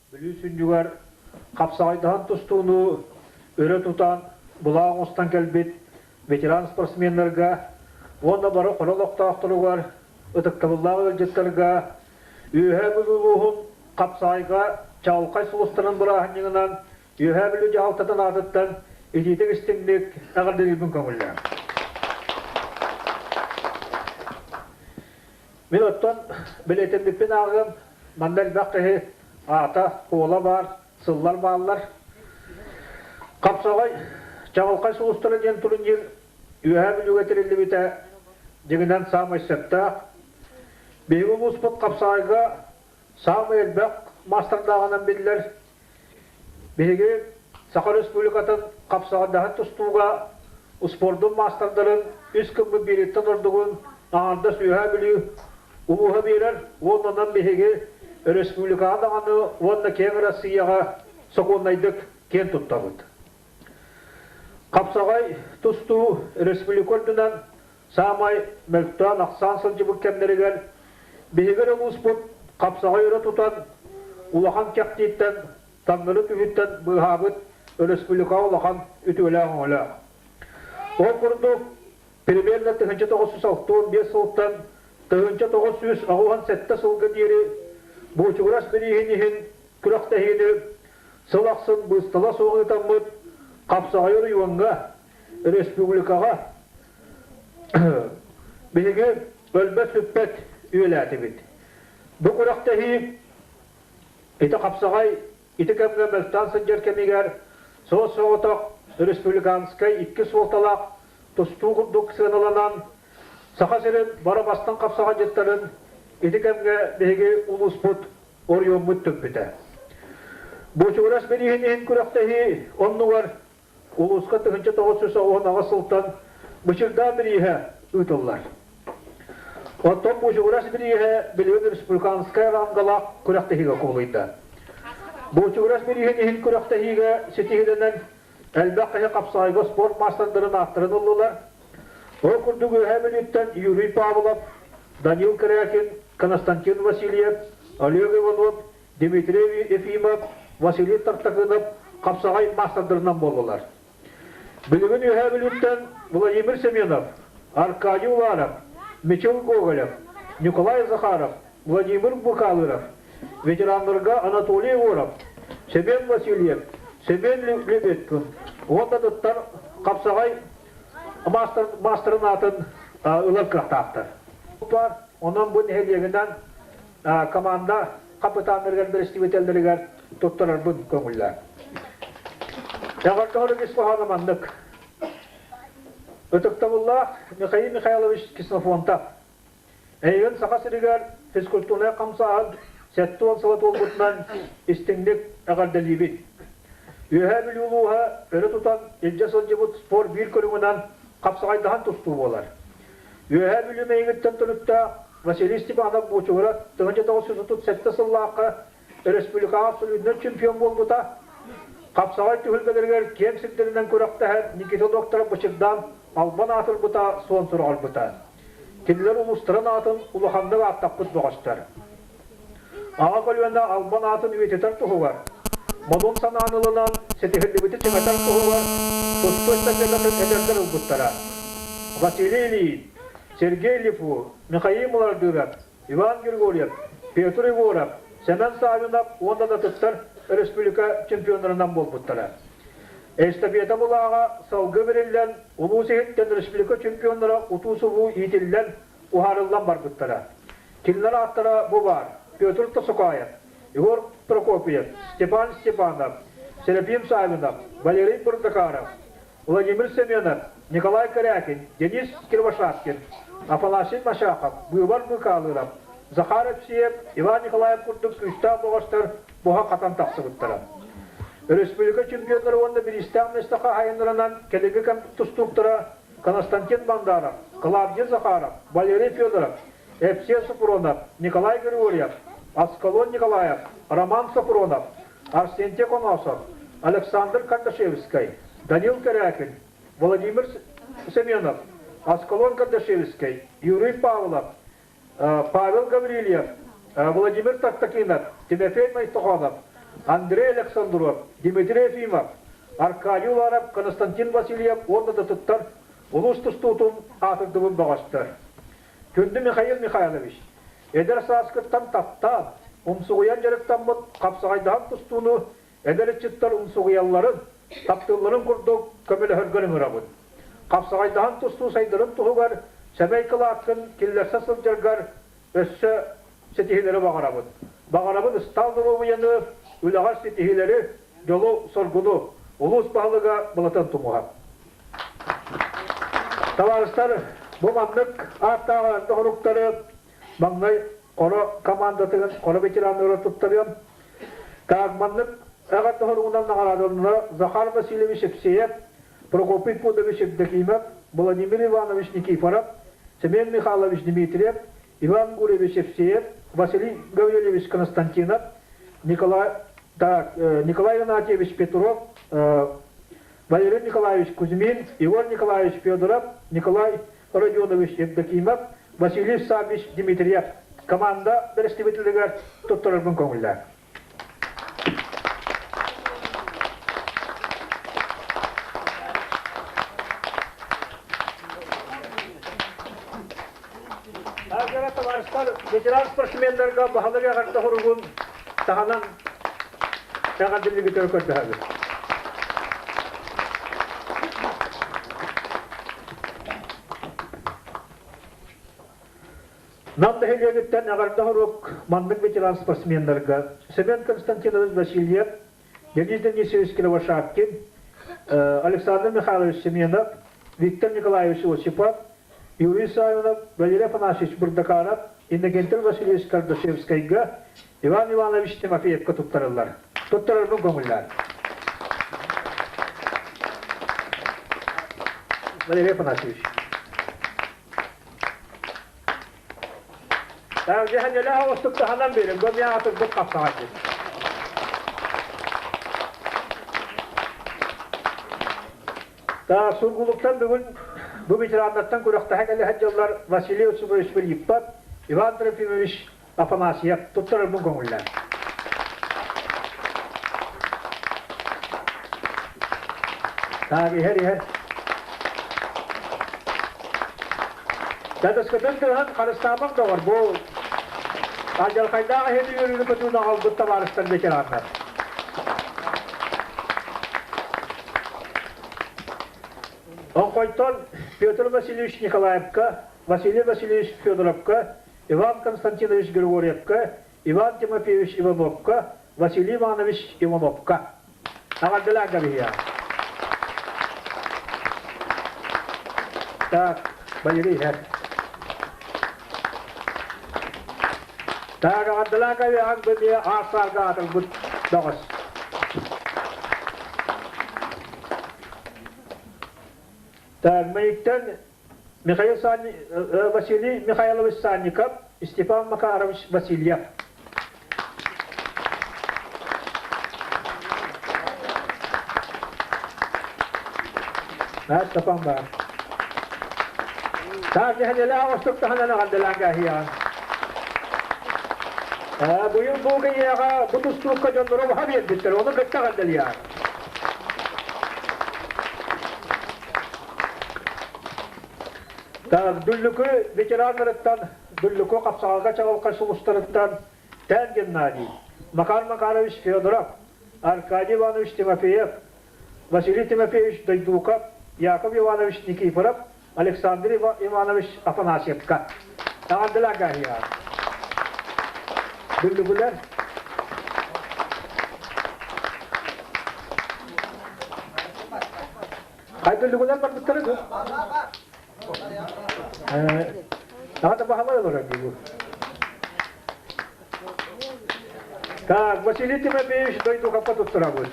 Бүлүү сүнньүгэр хапсаҕайдаһан тустууну өрө тутан, былаах оҥостон кэлбит ветеран спортсменнарга уонна бары хоро олохтоохторугар, ытыктабыллаах ыалдьыттарга Үөһээ Бүлүү улууһун хапсаҕайга чаҕылхай сулустарын бырааһынньыгынан Үөһээ Бүлүү дьаһалтатын аатыттан итиитик истиҥник эҕэрдэлиирбин көҥүллээм. Мин оттон бэлиэтэммиппин ааҕыам, манна элбэх киһи аата, куола баар, сыллар бааллар. Хапсаҕай чаҕылхай сулустара диэн турнир Үөһээ Бүлүүгэ тэриллибитэ дьиҥинэн саамай сөптөөх. Биһиги улууспут хапсаҕайга саамай элбэх маастардааҕынан биллэр. Биһиги Саха Республикатын хапсаҕайдаһан тустууга успуордун маастардарын үс кыммыт биириттэн ордугун аҥардас Үөһээ Бүлүү улууһа биэрэр уонна онон биһиги өрөспүүбүлүкэҕэ даҕаны уонна киэҥ Россияҕа сокуоннайдык киэн туттабыт. Хапсаҕай тустуу республика үрдүнэн саамай мөлтөөн ахсаан сылдьыбыт кэмнэригэр биһиги эрэ улууспут хапсаҕай өрө тутан улахан кэхтииттэн таҥнары түһүүттэн быыһаабыт өрөспүүбүлүкэҕэ улахан үтүөлээх-өҥөлөөх. Ол курдук, примерно 1965 сылтан 1987 сылга диэри Буучугурас бирииһин иһин күрэхтэһиини сыл ахсын быыстала суох ыытаммыт Хапсаҕай оройуоҥҥа, республикаҕа биһиги өлбөт-сүппэт үйэлээтибит. Бу күрэхтэһии ити хапсаҕай ити кэмҥэ мөлтөөн сылдьар кэмигэр суос-соҕотох республиканскай икки суолталаах тустуу курдук сыаналанан Саха сирин бары бастыҥ хапсаҕайдьыттарын ити кэмҥэ биһиги улууспут оройуоммут түмпүтэ. Буочугурас бирииһин иһин күрэхтэһии оннугар улууска 1998 сылтан Бычырдаан бирииһэ ыытыллар. Оттон Буучугурас бирииһэ билигин республиканскай рангалаах күрэхтэһиигэ кубулуйда. Буучугурас бирииһин иһин күрэхтэһиигэ ситиһиилэнэн элбэх киһи хапсаҕайга спорт маастардарын ааттарын ыллылар. Ол курдук Үөһээ Бүлүүттэн Юрий Павлов, Данил Корякин, Константин Васильев, Олег Иванов, Дмитрий Ефимов, Василий Тартакынов хапсаҕай маастардарынан буоллулар. Билигин Үөһээ Бүлүүттэн Владимир Семенов, Аркадий Уларов, Мичил Гоголев, Николай Захаров, Владимир Быкалыров, ветераннарга Анатолий Егоров, Семен Васильев, Семен Лебедкин уонна атыттар хапсаҕай маастарын аатын ылар кыахтаахтар. Онон бу нэһилиэгинэн команда хапытааннарыгар бэрэстэбиитэллэригэр туттарарбын көҥүллээн. Эҕэрдэҕэр ис хоһооно маннык. Ытыктабыллаах Михаил Михайлович Ксенофонтов, эйигин Саха сиригэр физкультурнай хамсааһын 70 сыла туолбутунан истиҥник эҕэрдэлиибит. Үөһээ Бүлүү улууһа өрө тутан илдьэ сылдьыбыт спорт биир көрүҥүнэн хапсаҕайдаһан тустуу буолар. Үөһээ Бүлүү Мэйигиттэн төрүттээх Василий Степанов Буучугура 1937 сыллаахха республикаҕа абсолютнай чемпион буолбута. Хапсаҕай түһүлгэлэригэр киэҥ сирдэринэн күрэхтэһэр Никита Докторов Бычырдаан албан аатырбыта, суон сураҕырбыта. Кинилэр улуустарын аатын улаханнык ааттаппыт бөҕөстөр. Аҕа көлүөнэ албан аатын үйэтитэр туһугар, модун санааны ылынан ситиһиллибити чиҥэтэр туһугар тустуу эстафетатын эдэрдэр ылбыттара. Василий Ильин, Сергей Лифу, Михаил Мулардыров, Иван Григорьев, Петр Егоров, Сэмэн Саввинов уонна да атыттар республика чемпионнарынан буолбуттара. Эстафета былааҕа салгыы бэриллэн, улуус иһиттэн республика чемпионнара утуу-субуу иитиллэн, уһаарыллан барбыттара. Кинилэр ааттара бу баар: Петр Тосукаев, Егор Прокопьев, Степан Степанов, Серафим Савинов, Валерий Бурдакаров, Владимир Семенов, Николай Корякин, Денис Кривошапкин, Афанасий Машахов, Быыбар Мыкаалыров, Захар Епсиев, Иван Николаев курдук күүстээх бөҕөстөр буһа-хатан тахсыбыттара. Республика чемпионнара уонна бириистээх миэстэ хаһаайыннарынан кэлиҥҥи кэм тустууктара Константин Бандаров, Клавдий Захаров, Валерий Федоров, Эпсиэн Супрунов, Николай Григорьев, Аскалон Николаев, Роман Сопрунов, Арсентий Коносов, Александр Кардашевскай, Данил Корякин, Владимир Семенов, Аскалон Кардашевскай, Юрий Павлов, Павел Гаврильев, Владимир Тартакинов, Тимофей Майтохонов, Андрей Александров, Дмитрий Ефимов, Аркадий Уларов, Константин Васильев уонна да туттар улуус тустуутун аатырдыбын бөҕөстөр. Күндү Михаил Михайлович, эдэр сааскыттан таптаан, умсугуйан дьарыктаммыт хапсаҕайдаһан тустууну эдэр ыччаттар умсугуйалларын, таптыылларын курдук көмөлөһөргөр ыҥырабын. Хапсаҕайдаһан тустуу сайдарын туһугар сэмэй кылааккын киллэрсэ сылдьаргар өссө ситиһиилэри баҕарабын. Баҕарабын ыстаал доруобуйаны, үлэҕэр ситиһиилэри, дьолу-соргуну, улуус баһылыга Былатан Тумуһа. Табаарыстар, бу маннык ааттаах хоруктары маҥнай Хоро командатыгар Хоро ветераннара туттарыам. Так, маннык эҕэрдэ хоругунан наҕараадаланара Захар Васильевич Евсеев, Прокопий Пудович Евдокимов, Владимир Иванович Никифоров, Семен Михайлович Дмитриев, Иван Гурьевич Евсеев, Василий Гаврильевич Константинов, Николай, так, Николай Игнатьевич Петров, Валерий Николаевич Кузьмин, Егор Николаевич Федоров, Николай Родионович Евдокимов, Василий Саввич Дмитриев команда бэрэстэбиитэлигэр туттарарбын көҥүллээн. Агара табаарыстар, ветеран спортсменнарга баһылык эҕэрдэ хоругун таһынан эҕэрдэлигитэр көрдөһөбүт. Нам нэһилиэгиттэн эҕэрдэ хорук маннык ветеран спортсменнарга Семен Константинович Васильев, Денис Денисович Кривошапкин, Александр Михайлович Семенов, Виктор Николаевич Осипов, Юрий Савинов, Валерий Афанасьевич Бурдакаров, Иннокентий Васильевич Кардашевскайга, Иван Иванович Тимофеевка туттарыллар. Туттарарбын көҥүллээн. Валерий Афанасьевич. Дьэһэнэлээх оҕустук таһынан биэрин, бу миэхэ турбут хапсаҕай дии. Сургулуктан бүгүн бу ветераннартан күрэхтэһэ кэлэ сылдьаллар Василий Осипович Филиппов, Иван Трофимович Афанасьев туттарарбын көҥүллээн. Так, иһэр, иһэр. Датаскытын тыаһын харыстаамаҥ доҕор, бу алдьархайдаах иһин үөрүүнү көтүүнү аҕалбыт табаарыстар ветераннар. Оҥхойтон Петр Васильевич Николаевка, Василий Васильевич Федоровка, Иван Константинович Григорьевка, Иван Тимофеевич Ивановка, Василий Иванович Ивановка. Аҕардылаан кэбиһиэҕэ. Так, Валерий иһэр. Так, аҕардылаан кэбиһиэҕиҥ бу аар-саарга аатырбыт бөҕөс. Так, Мэйиктэн Михаил Санни... Василий Михайлович Санников, Степан Макарович Васильев. Степан баар. Так, дьэһэнэлээх оҕустук таһынан аҕардылаан кээһиэҕэ. Быйыл бу киһиэхэ бу тустуукка дьонноро баһа биэрбиттэр, ону кытта аҕардылыйаар. Так, Дүллүкү ветераннарыттан, Дүллүкү хапсаҕалга чаҕылхай сулустарыттан Тэн Геннадий, Макар Макарович Федоров, Аркадий Иванович Тимофеев, Василий Тимофеевич Дойдуков, Яков Иванович Никифоров, Александр Иванович Афанасьевка. Таҕардылар гаһиа. Дүллүкүлэр Хайдыллыгынан барбыттара дуо? Аҕата баһылай олорор дии бу. Так, Василий Тимофеевич дойдукаппа туттарабыт.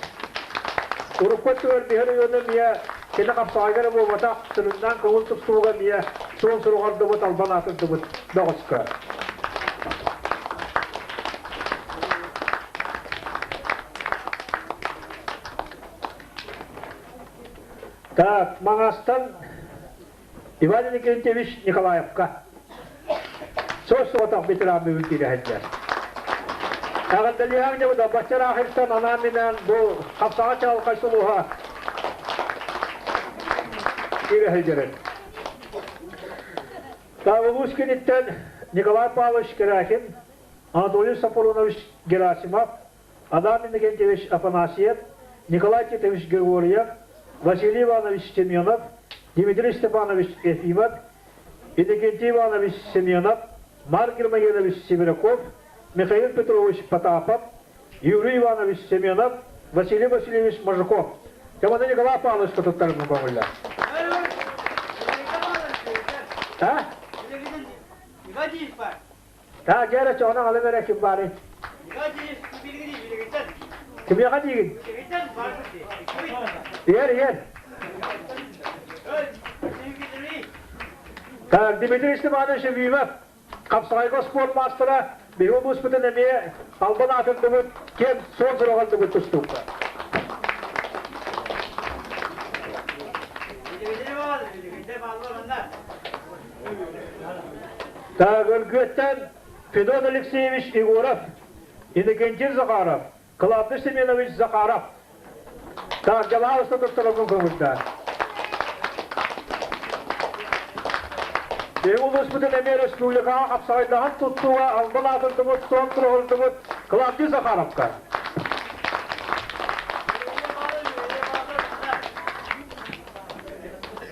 Урукку өттүгэр биһир уйуну мия кини хапсаҕайгара буолбатах, сүрүннээн көҥүл тустууга мия суон суруҕардыбыт, албан аатырдыбыт бөҕөскө. Так, Маҥастан Иван Иннокентьевич Николаевка. Суос-соҕотох ветеранныыбын киирэ сылдьар. Эҕэрдэлиэҕиҥ дьабыда бачча ыраахыттан анаан-минээн бу хапсаҕа чаҕылхай сулуһа киирэ сылдьарын. Улуус киниттэн Николай Павлович Керахин, Анатолий Сафронович Герасимов, Адам Иннокентьевич Афанасьев, Николай Титович Григорьев, Василий Иванович Семенов, Дмитрий Степанович Ефимов, Иннокентий Иванович Семенов, Марк Гермогенович Сибиряков, Михаил Петрович Потапов, Юрий Иванович Семенов, Василий Васильевич Мажуков. Тимофей Николай Павлович туттарыммын көҥүллэр. А? Та дьэрэ чоҕунан алым эрэ ким баарый? Кимиэхэ диигин? Иэр, иэр. Так, Дмитрий Степанович Любимов, хапсаҕайга спорт маастара, биһи улууспутун эмиэ албан аатырдыбыт, киэн суон сураҕырдыбыт тустуука. Так, Өргүөттэн Федот Алексеевич Егоров, Иннокентий Захаров, Клавдий Семенович Захаров. Так, дьалаалыста туттарабын көҥүллээн. Биһиги улууспутун эмиэ республикаҕа хапсаҕайдаһан туттууга албан аатырдыбыт, суон туруордубут Клавдий Захаровка.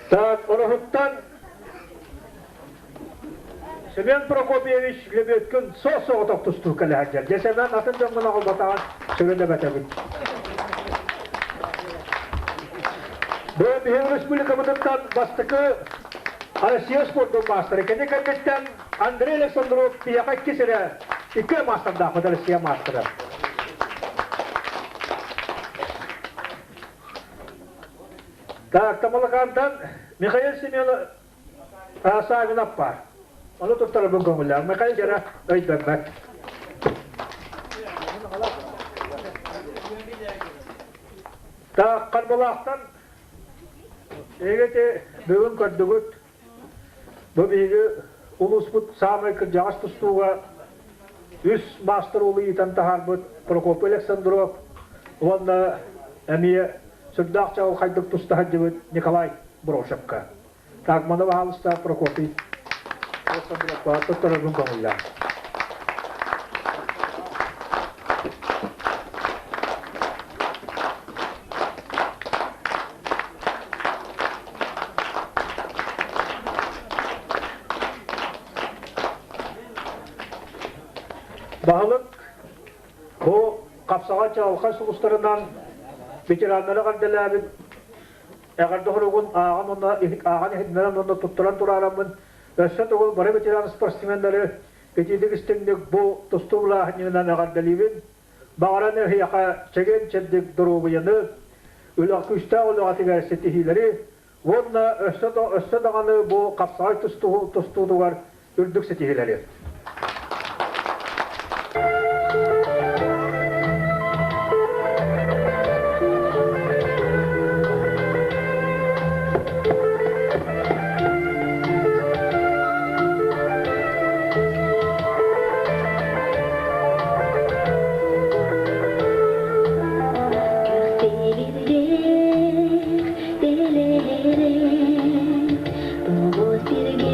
Так, Ороһуттан Семен Прокопьевич Лебедкин суос-соҕотох тустуу кэлэ сылдьар. Дьэ Семен атын дьоҥҥун оҕолботаҕын сүрүн эбэтэбин. Бу биһиги республикабытыттан бастакы Россия спордун маастара. Кини кэнниттэн Андрей Александров биһиэхэ икки сирэ икки маастардаахпыт Россия маастара. Так, Тамалакантан Михаил Семенов Савинов баар. Ону туттарабын көҥүллээх. Михаил дьара өйдөммөт. Так, Харбалаахтан эһиги бүгүн көрдүгүт. Бу биһиги улууспут саамай кырдьаҕас тустууга үс маастар уолу иитэн таһаарбыт Прокопий Александров уонна эмиэ сүрдээх чаҕылхайдык туста сылдьыбыт Николай Брошевка. Так, маны баһаалыста Прокопий Александровка туттарарбын көҥүллээх. Баһылык бу хапсаҕай чаҕылхай сулустарынан ветераннары эҕэрдэлээбит эҕэрдэ хоругун ааҕан уонна ааҕан иһитиннэрэн уонна туттаран тураараммын өссө төгүл бары ветеран спортсменнары итиитик истиҥник бу тустуу былааһынньыгынан эҕэрдэлиибин. Баҕаран эһиэхэ чэгиэн-чэбдик доруобуйаны, үлэ күүстээх үлэҕитигэр ситиһиилэри уонна өссө, өссө даҕаны бу хапсаҕай тустуутугар үрдүк ситиһиилэри. Тоҕус сиргэ.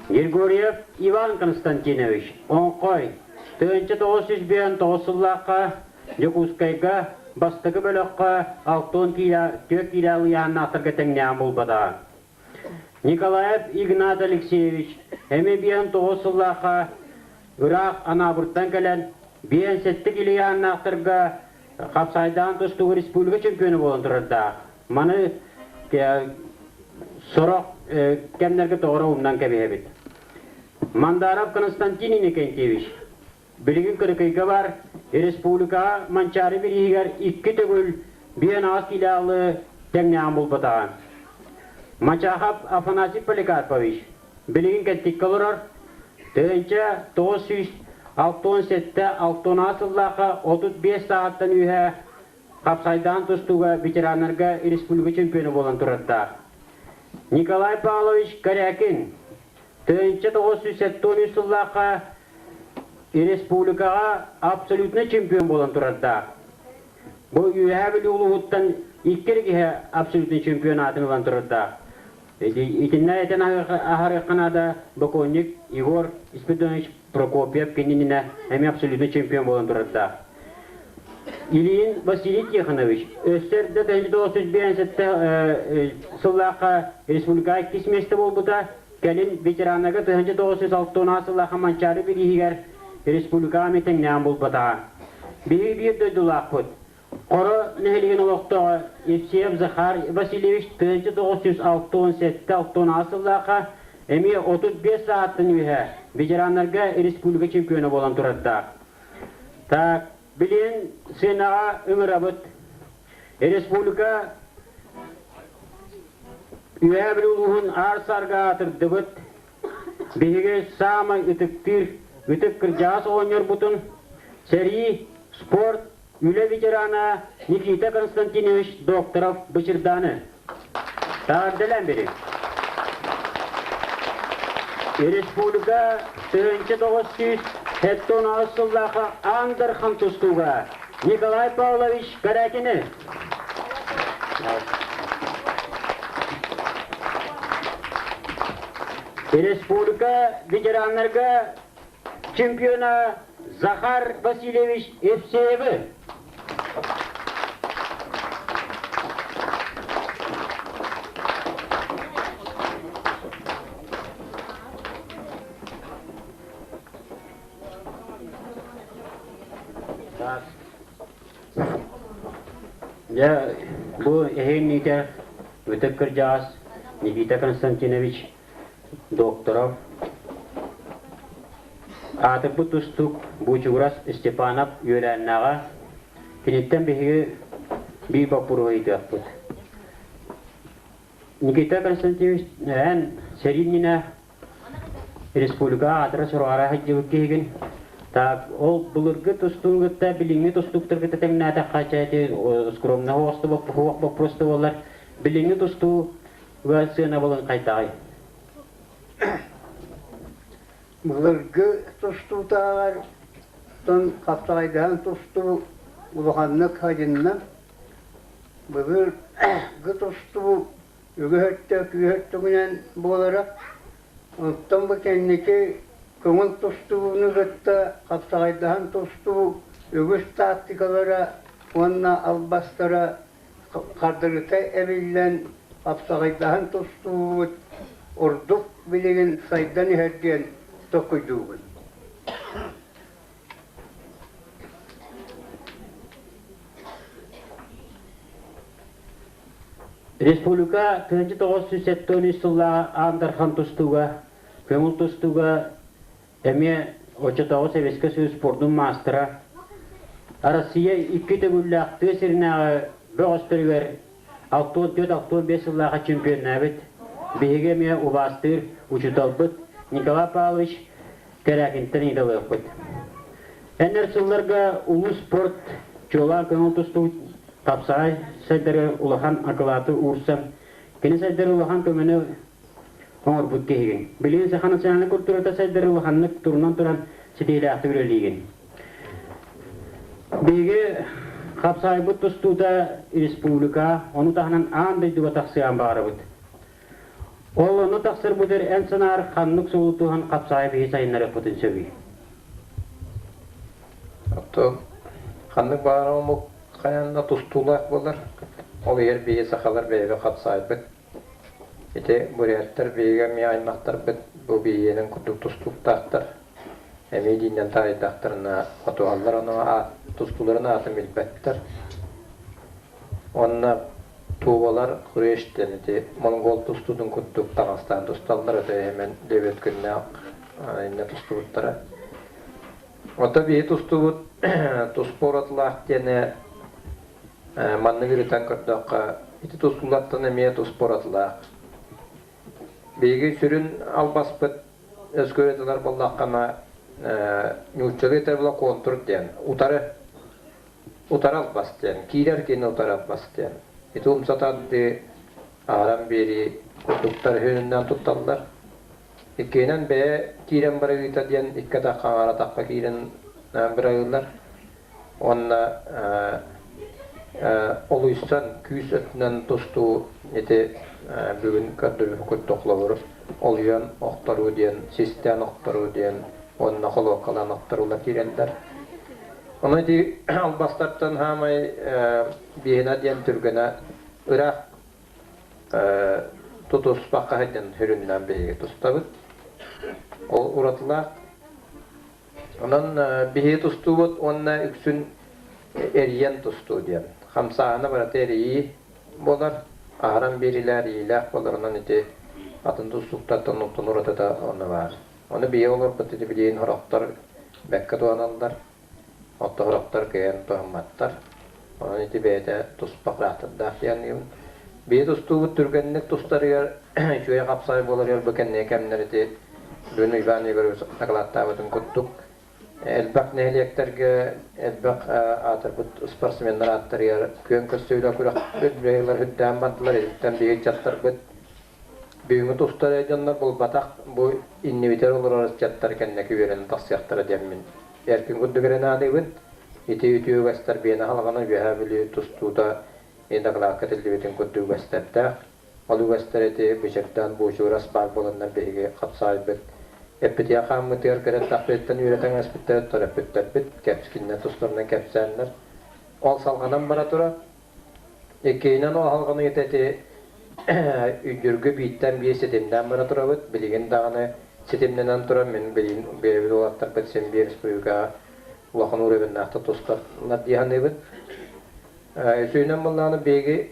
Григорьев Иван Константинович, Оҥхой, 1959 сыллаахха Дьокуускайга бастакы бөлөххө алтан киилэ, түөрт киилэ ыйааннаахтарга тэҥнээн булбатаҕа. Николаев Игнат Алексеевич эмиэ 59 сыллаахха ыраах Анаабыртан кэлэн 57 киилэ ыйааннаахтарга хапсайдаан тустууга республика чемпиона буолан турардаах. Маны сорох кэмнэргэ тоҕоро умнан кэбиһэбит. Мандаров Константин Иннокентьевич билигин Кырыкыйга бар республикаҕа Манчаары бирииһигэр икки төгүл биэн аҕыс киилэҕи тэҥнээҕин булбатаҕа. Мачахов Афанасий Поликарпович билигин Кэнтиккэ олорор, 1967 68 сыллаахха 35 сааһыттан үөһэ хапсайдаан тустууга ветераннарга республика чемпиона буолан турардаах. Николай Павлович Корякин 1973 сыллаахха республикаҕа абсолютнай чемпион буолан турардаах. Бу Үөһээ Бүлүү улууһуттан икки эрэ киһи абсолютнай чемпион аатын ылан турардаах. Итиннэ этэн аһарыахха наада бокуонньук Егор Спиридонович Прокопьев кинининэ эмиэ абсолютнай чемпион буолан турардаах. Ильин Василий Тихонович өссө эрдэ 1957 сыллаахха республикаҕа иккис миэстэ буолбута. Кэлин ветераннарга 1960 сыллаахха Манчаары бирииһигэр республикаҕа эмиэ тэҥнээн булбатаҕа. Биһиги биир дойдулаахпыт. Хоро нэһилиэгин олохтооҕо Евсеев Захар Васильевич 1967-68 сыллаахха эмиэ 35 сааттан үөһэ ветераннарга республика чемпиона буолан турардаах. Так, билигин сценаҕа ыҥырабыт. Республика Үөһээ Бүлүү улууһун аар-саарга аатырдыбыт Биһиги саамай ытыктыыр ытык кырдьаҕас оҕонньорбутун сэрии, спорт, үлэ ветерана Никита Константинович Докторов Бычырдааны таҕардалаан бери. Республика 1978 сыллаахха Аан Дархан тустууга Николай Павлович Корякины Республика ветераннарга чемпиона Захар Васильевич Евсеевы. Дьэ, бу эһиги ытык кырдьаҕас Никита Константинович Докторов, аатырбыт тустуук Буучугурас Степанов үөлээннээҕэ, киниттэн биһиги биир боппуруоһу ыйытыахпыт. Никита Константинович, эн сэрии иннинэ республика аатыра сураҕара сылдьыбыт киһигин. Так, ол былыргы тустууну кытта билиҥҥи тустууктары кытта тэҥнээтэххэ, чэ, ити скромно суох боппуруос да буоллар, билиҥҥи тустууга сыанабылын хайдаҕый? Былыргы тустуутааҕар тон хаптаҕайдаһан тустуу улаханнык хадьынна. Былыргы тустуу үгүс өттө күүс өттүгүнэн буолара. Оттон бу кэнники көҥүл тустууну кытта хапсаҕайдаһан тустуу үгүс тактикалара уонна албастара хардарыта эбиллэн хапсаҕайдаһан тустуубут ордук билигин сайдан иһэр диэн толкуйдуубун. Республика 1973 сыллааҕы Аан Дархан тустууга, көҥүл тустууга эмиэ оччотооҕу Сэбиэскэй Союз спордун маастара, Россия икки төгүллээх тыа сиринээҕи бөҕөстөрүгэр 64-65 сыллааҕы чемпионнаабыт, биһиги эмиэ убаастыыр учууталбыт Николай Павлович Кэрээкинтэн ыйыталыахпыт. Эн өр сылларга улуу спорт чуолаан көҥүл тустуу тапсаҕай сайдары улахан акылааты уурсан, кини сайдары улахан көмөнү оҥорбут киһигин. Билигин саха национальнай культурата сайдары улаханнык турунан туран ситиһиилээхтик үлэлиигин. Биһиги хапсаайбыт тустуута республика, ону таһынан аан дойдуга тахсыан баҕарабыт. Ол ону тахсарбытыгар эн санаар ханнык суолу туһан хапсаайы биһи сайыннарыахпытын сөбүй? Оттон ханнык баҕарар омук хайаан да тустуулаах буолар. Ол иһэр биһи сахалар бэйэбит хапсаайбыт. Ити буряттар биһиги эмиэ аймахтарбыт бу биһиэнин курдук тустууктаахтар. Эмиэ дииннэн таайдахтарына хотуһаллар ону аат тустууларын аатын билбэттэр. Уонна туубалар хрещ диэн ити монгол тустуутун курдук таҥастаан тусталлар этэ эмэн диэбит күннээх иннэ тустубуттара. Ото биһи тустубут туспа уратылаах диэни маннык ырытан көрдөххө ити тустуулартан эмиэ туспа уратылаах. Биһиги сүрүн албаспыт өскөйө буоллаххына нууччалыы этэр була контур диэн утары утары албас диэн киирэр киһини утары албас диэн ити умсатардыы аһаран биэрии курдуктар үһүнүнэн тутталлар. Иккиһинэн бэйэ киирэн барыыта диэн икки атахха аҥаар атахха киирэн бырайыыллар. Уонна олуйсан күүс өттүнэн тустуу ити бүгүн көрдөрбүт курдук холобур олуйан охторуу диэн, систээн охторуу диэн уонна холуоккалаан охторуулар киирэллэр. Ону ити албастартан хаамай биһинэ диэн түргэнэ ыраах тутуспакка сылдьан сүрүннээн биһиги тустабыт. Ол уратылаах. Онон биһиги тустуубут уонна үксүн эрийэн тустуу диэн. Хамсааһына барыта эрийии буолар. Аһаран биэриилээх эрийиилээх буолар. Онон ити атын тустууктартан онтон уратыта онно баар. Ону биһиги олорбут ити билигин сорохтор бэккэ туһаналлар. Оттоһороктор кыайан туһамматтар. Онон ити бэйэтэ туспа хараахтардаах диэн Биһи тустуубут түргэнник тустарыгар үчүгэй хапсаҕай буоларыгар бу кэнники кэмнэр ити бүгүн Иван Егорович дакылааттаабытын курдук элбэх нэһилиэктэргэ элбэх аатырбыт спортсменнар ааттарыгар күөн көрсүүлэр күрэх үлэлэр үрдээн бардылар. Ититтэн биһи ыччаттарбыт Бүгүҥҥү тустар эрэ дьоннор булбатах бу иннибитигэр олорор ыччаттар кэнники үөрэнэн тахсыахтара диэммин эркин курдук эрэ наадыйбын. Ити үтүө үгэстэр биэнэ халҕана Үөһээ Бүлүү тустуута дакылаакка этиллибитин курдук үгэстэрдээх. Ол үгэстэр ити Бычырдаан Буучугурас баар буоланнар биһиги хапсаайбыт эппитигэр хааммытыгар кэрэттэхпититтэн үөрэтэн эспиттэр төрөппүттэрбит кэпскиннэр тустарынан кэпсээннэр ол салҕанан бара турар. Иккиһинэн ол аһылҕаны ыйыта ити Үйдүргү бииртэн биир ситимнээн бара турабыт. Билигин даҕаны ситимнэнэн туран мин билигин бэйэбит уолаттарбыт син биир республикаҕа улахан уровеннаахтык тусталлар дии саныыбын. Үсүһүнэн буоллаҕына биһиги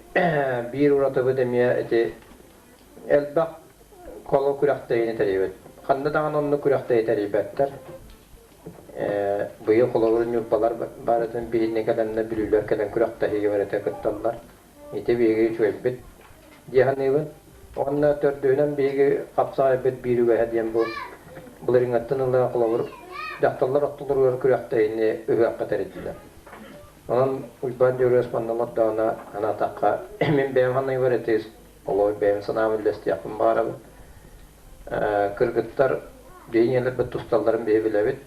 биир уратыбыт эмиэ ити элбэх коло күрэхтэһиини тэрийэбит. Ханна даҕаны оннук күрэхтэһии тэрийбэттэр. Быйыл холобур Ньурбалар барытын биһиннэ кэлэннэр Бүлүүлэр кэлэн күрэхтэһиигэ барыта кытталлар. Ити биһиги үчүгэйбит дии саныыбын. Уонна төрдүһүнэн биһиги хапсаҕайбыт биир үгэһэ диэн бу былырыыҥҥаттан ыла холобур дьахталлар ортолоругар күрэхтэһиини ыһыахха тэрийдилэр. Онон Уйбаан Дьөгүөрүс манна олордоҕуна анаатахха мин бэйэм саныыбар ити Олор бэйэм санаабын үллэстиэхпин баҕарабын. Кыргыттар биһи ийэлэрбит тусталларын биһи билэбит.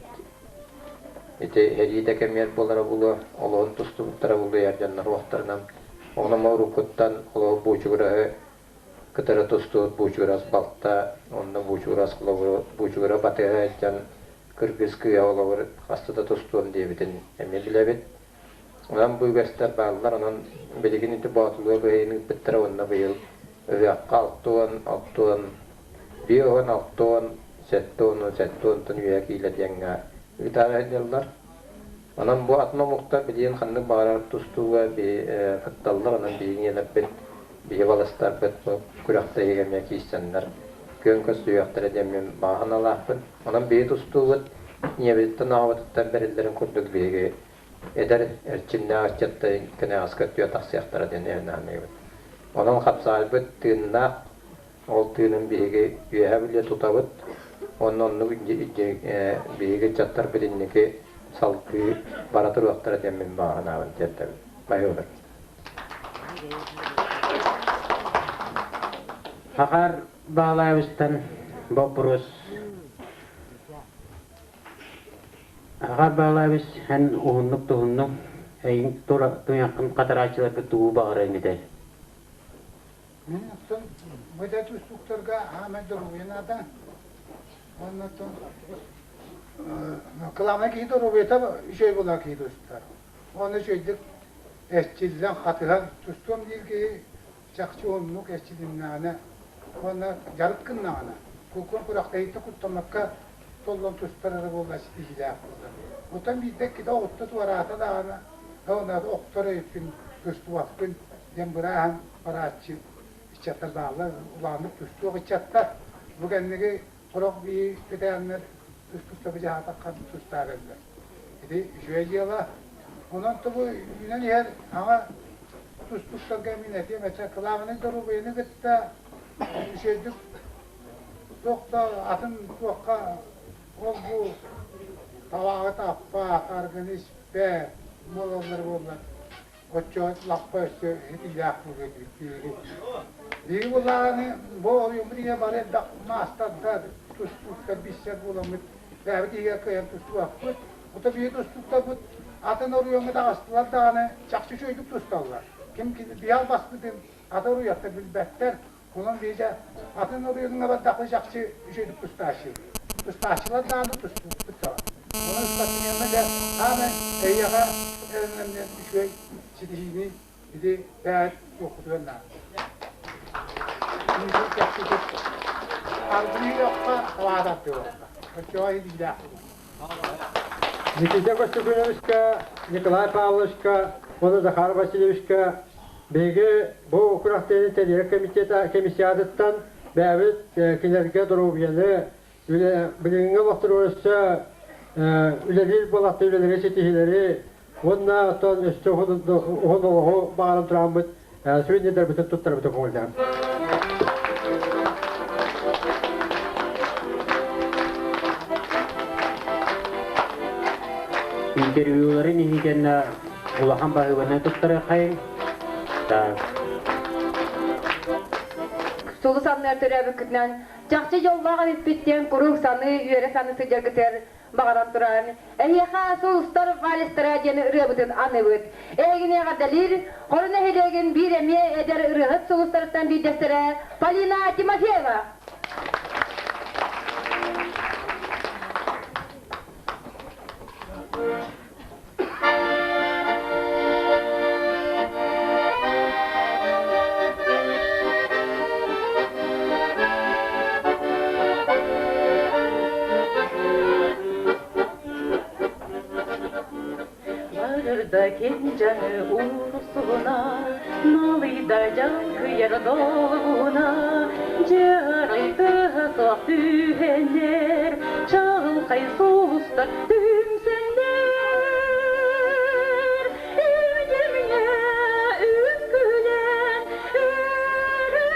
Ити сэрии да кэмигэр буолара буолуо, олоһун тустубуттара буолуо эр дьоннор уохтарынан. Онон уруккуттан олоһу Буучугураһы кытары тустубут Буучугурас балта, онно Буучугурас холобуру Буучугура батыһа сылдьан кыргыз кыыһа олобур хаста да тустуом диэбитин эмиэ билэбит. Онон бу үгэстэр бааллар, онон билигин ити Боотулуга быһыйын ыыппыттара уонна быйыл ыһыахха 60, 60, 50, 60, 70, 70-тан үөһэ киилэ диэҥҥэ ыытаары сылдьаллар. Онон бу атын омуктар билигин ханнык баҕарар тустууга кытталлар, онон биһиги ийэлэрбит, биһи балыстарбыт бу күрэхтэһиигэ эмиэ киирсэннэр күөн көрсүһүөхтэрэ диэн мин баҕа санаалаахпын. Онон биһи тустуубут ийэбититтэн аҕабытыттан бэриллэрин курдук биһиги эдэр эрчимнээх ыччаттар кэнэҕэски өттүгэр тахсыахтара диэн эрэнэ Онон хапсаайбыт тыыннаах, ол тыынын биһиги үөһэ билэ тутабыт. Уонна оннук биһиги ыччаттарбыт инники салгыы бара туруохтара диэн мин баҕа санаабын тиэрдэбин. Баһыыбын. Хахар Баалаевичтан боппуруос Аҕа Баалаабыс эн уһуннук-туһуннук эйиҥ туйаххын хатарааччыларга тугу баҕарыаҥ этэй? Мин охсон Бу да тустууктарга аамай доруобуйа наада. Уонна оттон кылаабынай киһи доруобуйата үчүгэй буолар киһи тустар. Уонна үчүгэйдик эрчиллэн, хатыһан тустуом диир киһи чахчы оннук эрчилиннэҕинэ уонна дьарык гыннаҕына, кулкун күрэхтэһииттэн куттаммакка толлон тустар эрэ буолла ситиһиилээх буолар. Оттон биирдэ иккитэ оҕутта туораата даҕаны, онно охтор эбиппин, тустубаппын диэн бырааһан барааччы ыччаттар бааллар, улааннык тустуох ыччаттар. Бу кэнниги сорох бии кэтээннэр тустубута быдьаатахха тустаараллар. Ити үчүгэй дьыала. Онон тобу үүнэн иһэр аҥа тустуктарга мин этиэм этэ, кылаабынай доруобуйаны кытта үчүгэйдик туох да атын туохха ол-бу табааҕы таппат, аргыны испэт буолаллар буоллар оччо лаппа өссө итиилээх буолуо этибит биһиги. Биһиги буоллаҕына бу оройуоммут иһэ бары элбэх маастардар, тустууктар биссэр буоламмыт бэйэбит иһигэр кыайан тустубаппыт. Ото биһиги тустууктарбыт атын оройуоҥҥа таҕыстылар даҕаны чахчы үчүгэйдик тусталлар. Ким биһи албаспытын атын оройуоттар билбэттэр. Онон биһиги атын оройуоҥҥа бардахпыт чахчы үчүгэйдик тустааччы. Тустааччылар даҕаны тустубуппут даҕаны. Онон спортсменнар дьэ саамай эйиэхэ эрэнэммин үчүгэй ситиһиини ити бэйэт туоххутугар наада. Аргыйыахха халаатардыахха. Оччоҕо иһиллээх Никита Костюкиновичка, Николай Павловичка уонна Захар Васильевичка биһиги бу күрэхтэһиини тэрийэр комитета комиссиятыттан бэйэбит кинилэргэ доруобуйаны, билиҥҥи олохторугар өссө үлэлиир буолахта үлэлэри ситиһиилэри уонна оттон өссө уһун олоҕу баҕаран тураммыт сувенирдарбытын туттарбытын көҥүллээн. Интервьюларын иһигэннэ улахан баһыыбаны туттарыаххайыҥ. Так. Сулус анныгар төрөөбүккүтүнэн чахчы дьоллоох эбиппит диэн куруук саныы, үөрэ саныы сылдьаргытыгар баҕаран туран, эһиэхэ Сулустар вальстара диэн ырыабытын аныыбыт. Эһигини эҕэрдэлиир Хоро нэһилиэгин биир эмиэ эдэр ырыаһыт сулустарыттан биирдэстэрэ Полина Тимофеева. Барырда кенжаны урсуна, Налыйда жалкыйар долгуна, Жарайды сақ түһенер, Чағылқай сулустар түмсенер. Үдемне үкүлен өрүллэр,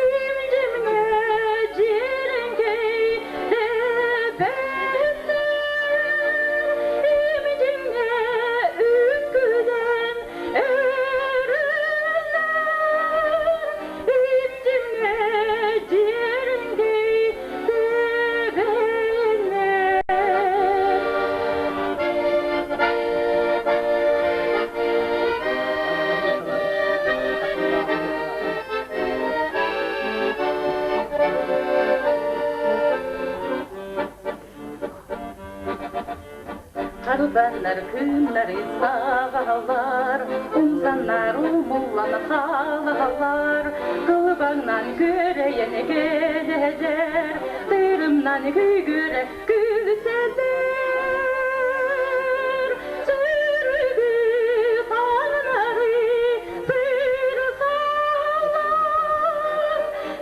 Үдемне жереңкей дэбэннэр, Үдемне үкүлен өрүллэр, Үдемне жереңкей дэбэннэр. Харбаннар күннәри саҕалар, умсаннар умуллан хаалалар, кылбаңнан күрэйэн кэлэһэр, тырымнан күйгүрэ күлсэлэр. Сүрүгү таҥнары сырсалар,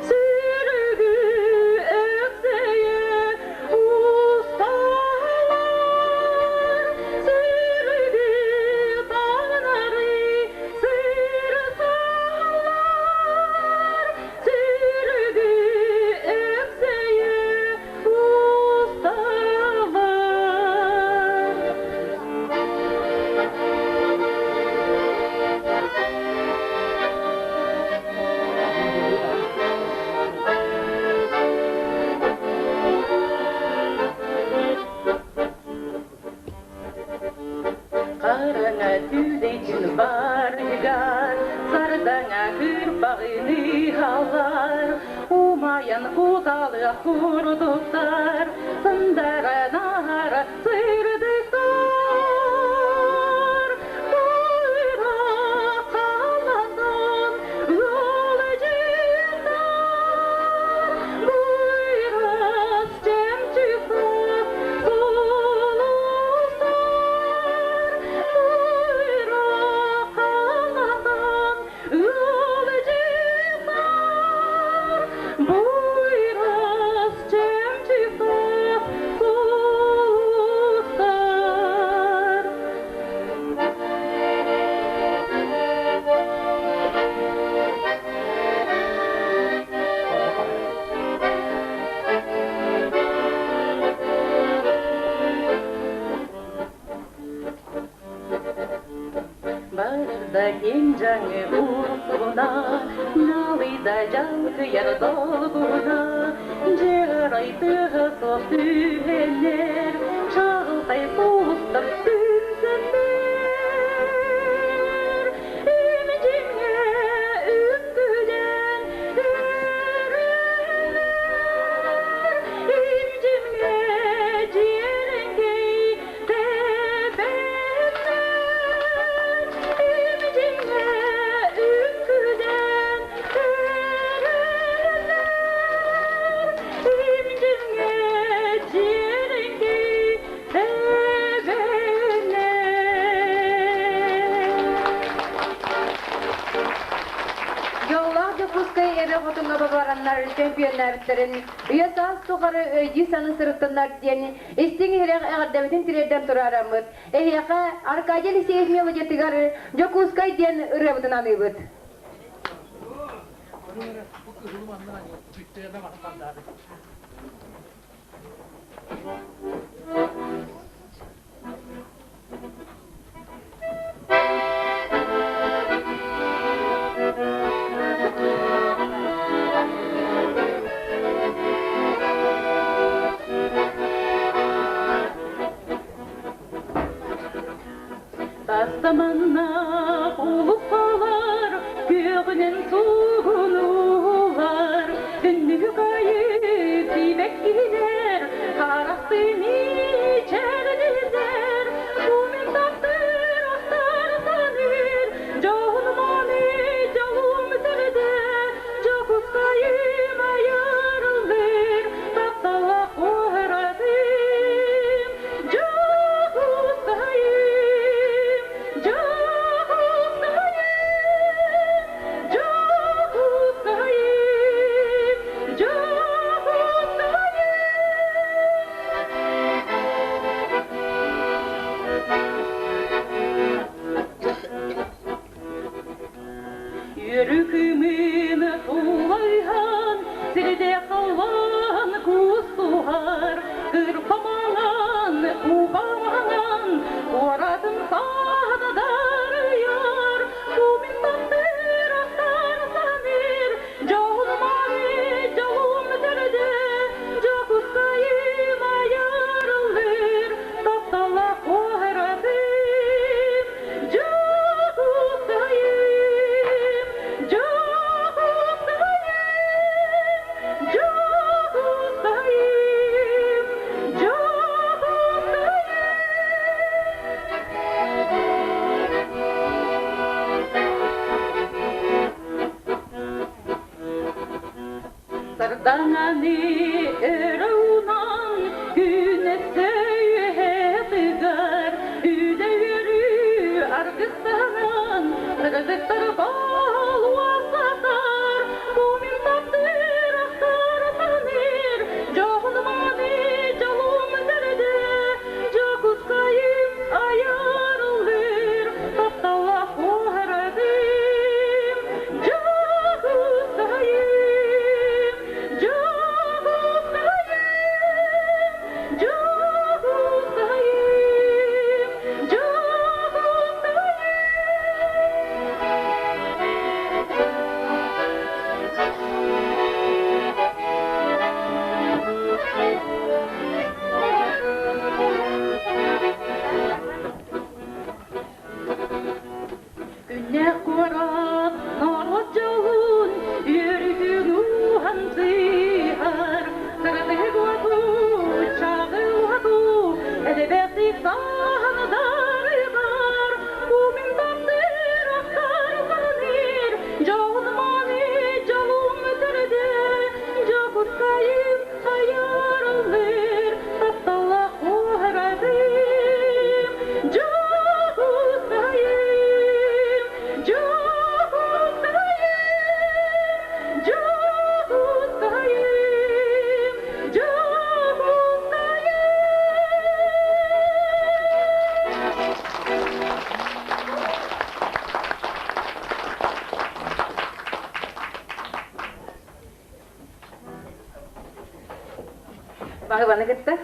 сүрүгү өксөйө усталар, сүрүгү таҥнары сырсалар, сүрүгү өксөйө усталар. Сылайан куталыах курдуктар, Сындаранар сырдыктар. Буйра қалатын ыалдьыттар, Буйрас чемчиксіз сулустар, Буйра қалатын ыалдьыттар, Буйрас чемчиксіз сулустар. Барда кең жаңы уруна, Налыйда жалкыйар долгуна, Жырай тыгы соқ түһенер, Чағылтай сулустар түмсенер. Үмжіңе үмкүлен өрүлөр, Үмжімге жеріңгей тебенер, Үмжіңе үмкүлен өрүлөр, Үмжімге жеріңгей тебенер. Дьоллоох Дьокуускай эбэ хотуҥҥа бабараннар чөмпүйүөннээбиттэрин үйэ-саас тухары өйдүү-саныы сырыттыннар диэн истиҥ иһирэх эҕэрдэбитин тириэрдэн тураараммыт, эһиэхэ Аркадий Алексеев мелодиятыгар Дьокуускай диэн ырыабытын аныыбыт. Тастаманна улуссалар, күөҕүнэн суугунуулар, түннүк айы сибэккилэр, харахтын ичэрдилэр, бу мин таптыр ахтар саныыр, дьоһун-мааны дьолум төрдө, Дьокуускайым айарыллыр, тапталлаах куоратым. Дьокуускайым, Дьокуускайым, Дьокуускайым, Дьокуускайым. Үөрүкүмүн тулайхан, сирде халлан кустуһар, кырпамалан, кубаманан, куоратын саһадарыйар, бу мин таптыр ахтар саныр, дьоһун-мааны дьолум төрдө, Дьокуускайым айарыллыр, тапталлаах куоратым. Дьокуускайым, Дьокуускайым, Дьокуускайым, Дьокуускайым. Сардаҥаны өрө уунан күн өссө үөһэ тыгар, үлэ үөрүү аргыстанан, сырдыктар балуа сатар, бу мин таптыыр ахтар таныыр, дьоһун-мааны дьолум төрдө, Дьокуускайым айарыллыр, тапталлаах куоратым. Дьокуускайым, Дьокуускайым. Баһыбаны кытта.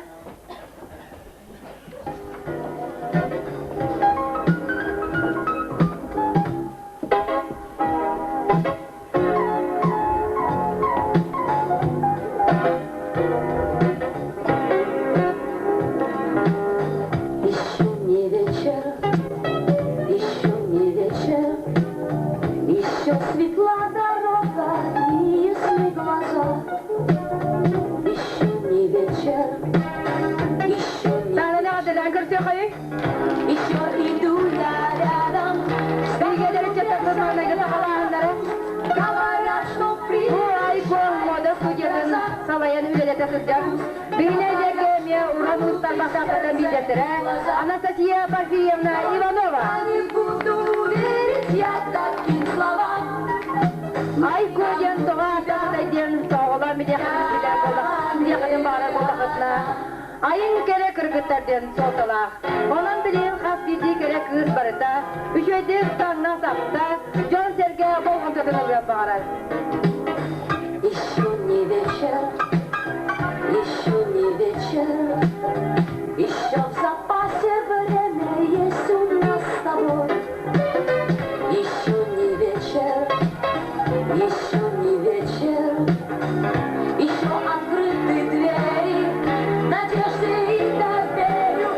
Еще не вечер, еще не вечер, Еще светла дорога и ясны глаза. Еще не вечер, еще не Еще иду я рядом. Говорят, что Мода студиятын салайан үлэлэтэ сылдьар. Биһинэлэргэ эмиэ уран уустар бастаахтардан биирдэстэрэ Анастасия Порфирьевна Иванова. Не буду верить я таким словам. Айко диэн тоҕо ааттаахтай диэн тоҕолоон билиэххитин баҕарар буоллаххытына айын кэрэ кыргыттар диэн суолталаах. Онон билигин хас биирдии кэрэ кыыс барыта үчүгэйдик таҥна-сапта, дьон-сэргэ болҕомтотун ылыан баҕарар. Еще не вечер, еще не вечер, Еще в запасе время есть у нас с тобой. Еще не вечер, еще не вечер, Еще открыты двери надежды и доверию.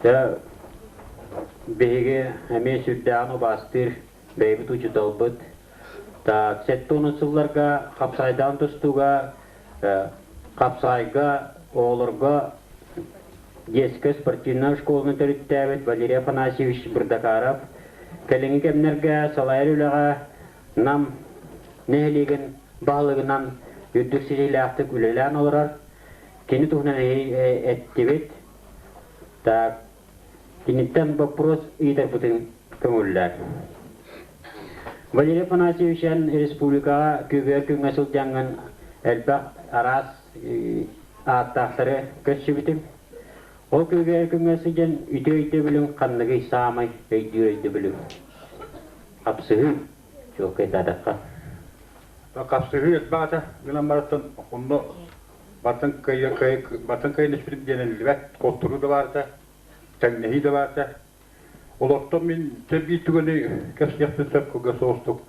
Дьэ, биһиги эмиэ сүрдээҕин убаастыыр бэйэбит учууталбыт. Так, 70 сылларга хапсайдаан тустууга, хапсаайга оҕолорго детская спортивная школаны төрүттээбит Валерий Афанасьевич Бырдакаров кэлиҥҥи кэмнэргэ салайар үлэҕэ Нам нэһилиэгин баһылыгынан үрдүк ситиһиилээхтик үлэлээн олорор. Кини туһунан эттибит. Так, киниттэн боппуруос ыытарбытын көҥүллээн. Валерий Афанасьевич эн республикаҕа күбүөр күҥҥэ сылдьаҥҥын элбэх араас ааттаахтары көрсүбүтүм. Ол күбүөр күҥҥэ сылдьан үтүө өйдөбүлүҥ ханныгый саамай өйдүүр өйдөбүлүҥ? Хапсыһыы, чуолкайдаатахха. Хапсыһыы элбэх этэ гынан барыттан онно бартан кыайа бартан кыайан испитим диэн этиллибэт, хотторуу да баар этэ, тэҥнэһии да баар этэ. Олортон мин чэ биир түгэни кэпсиэхпин сөп кылгас соҕустук.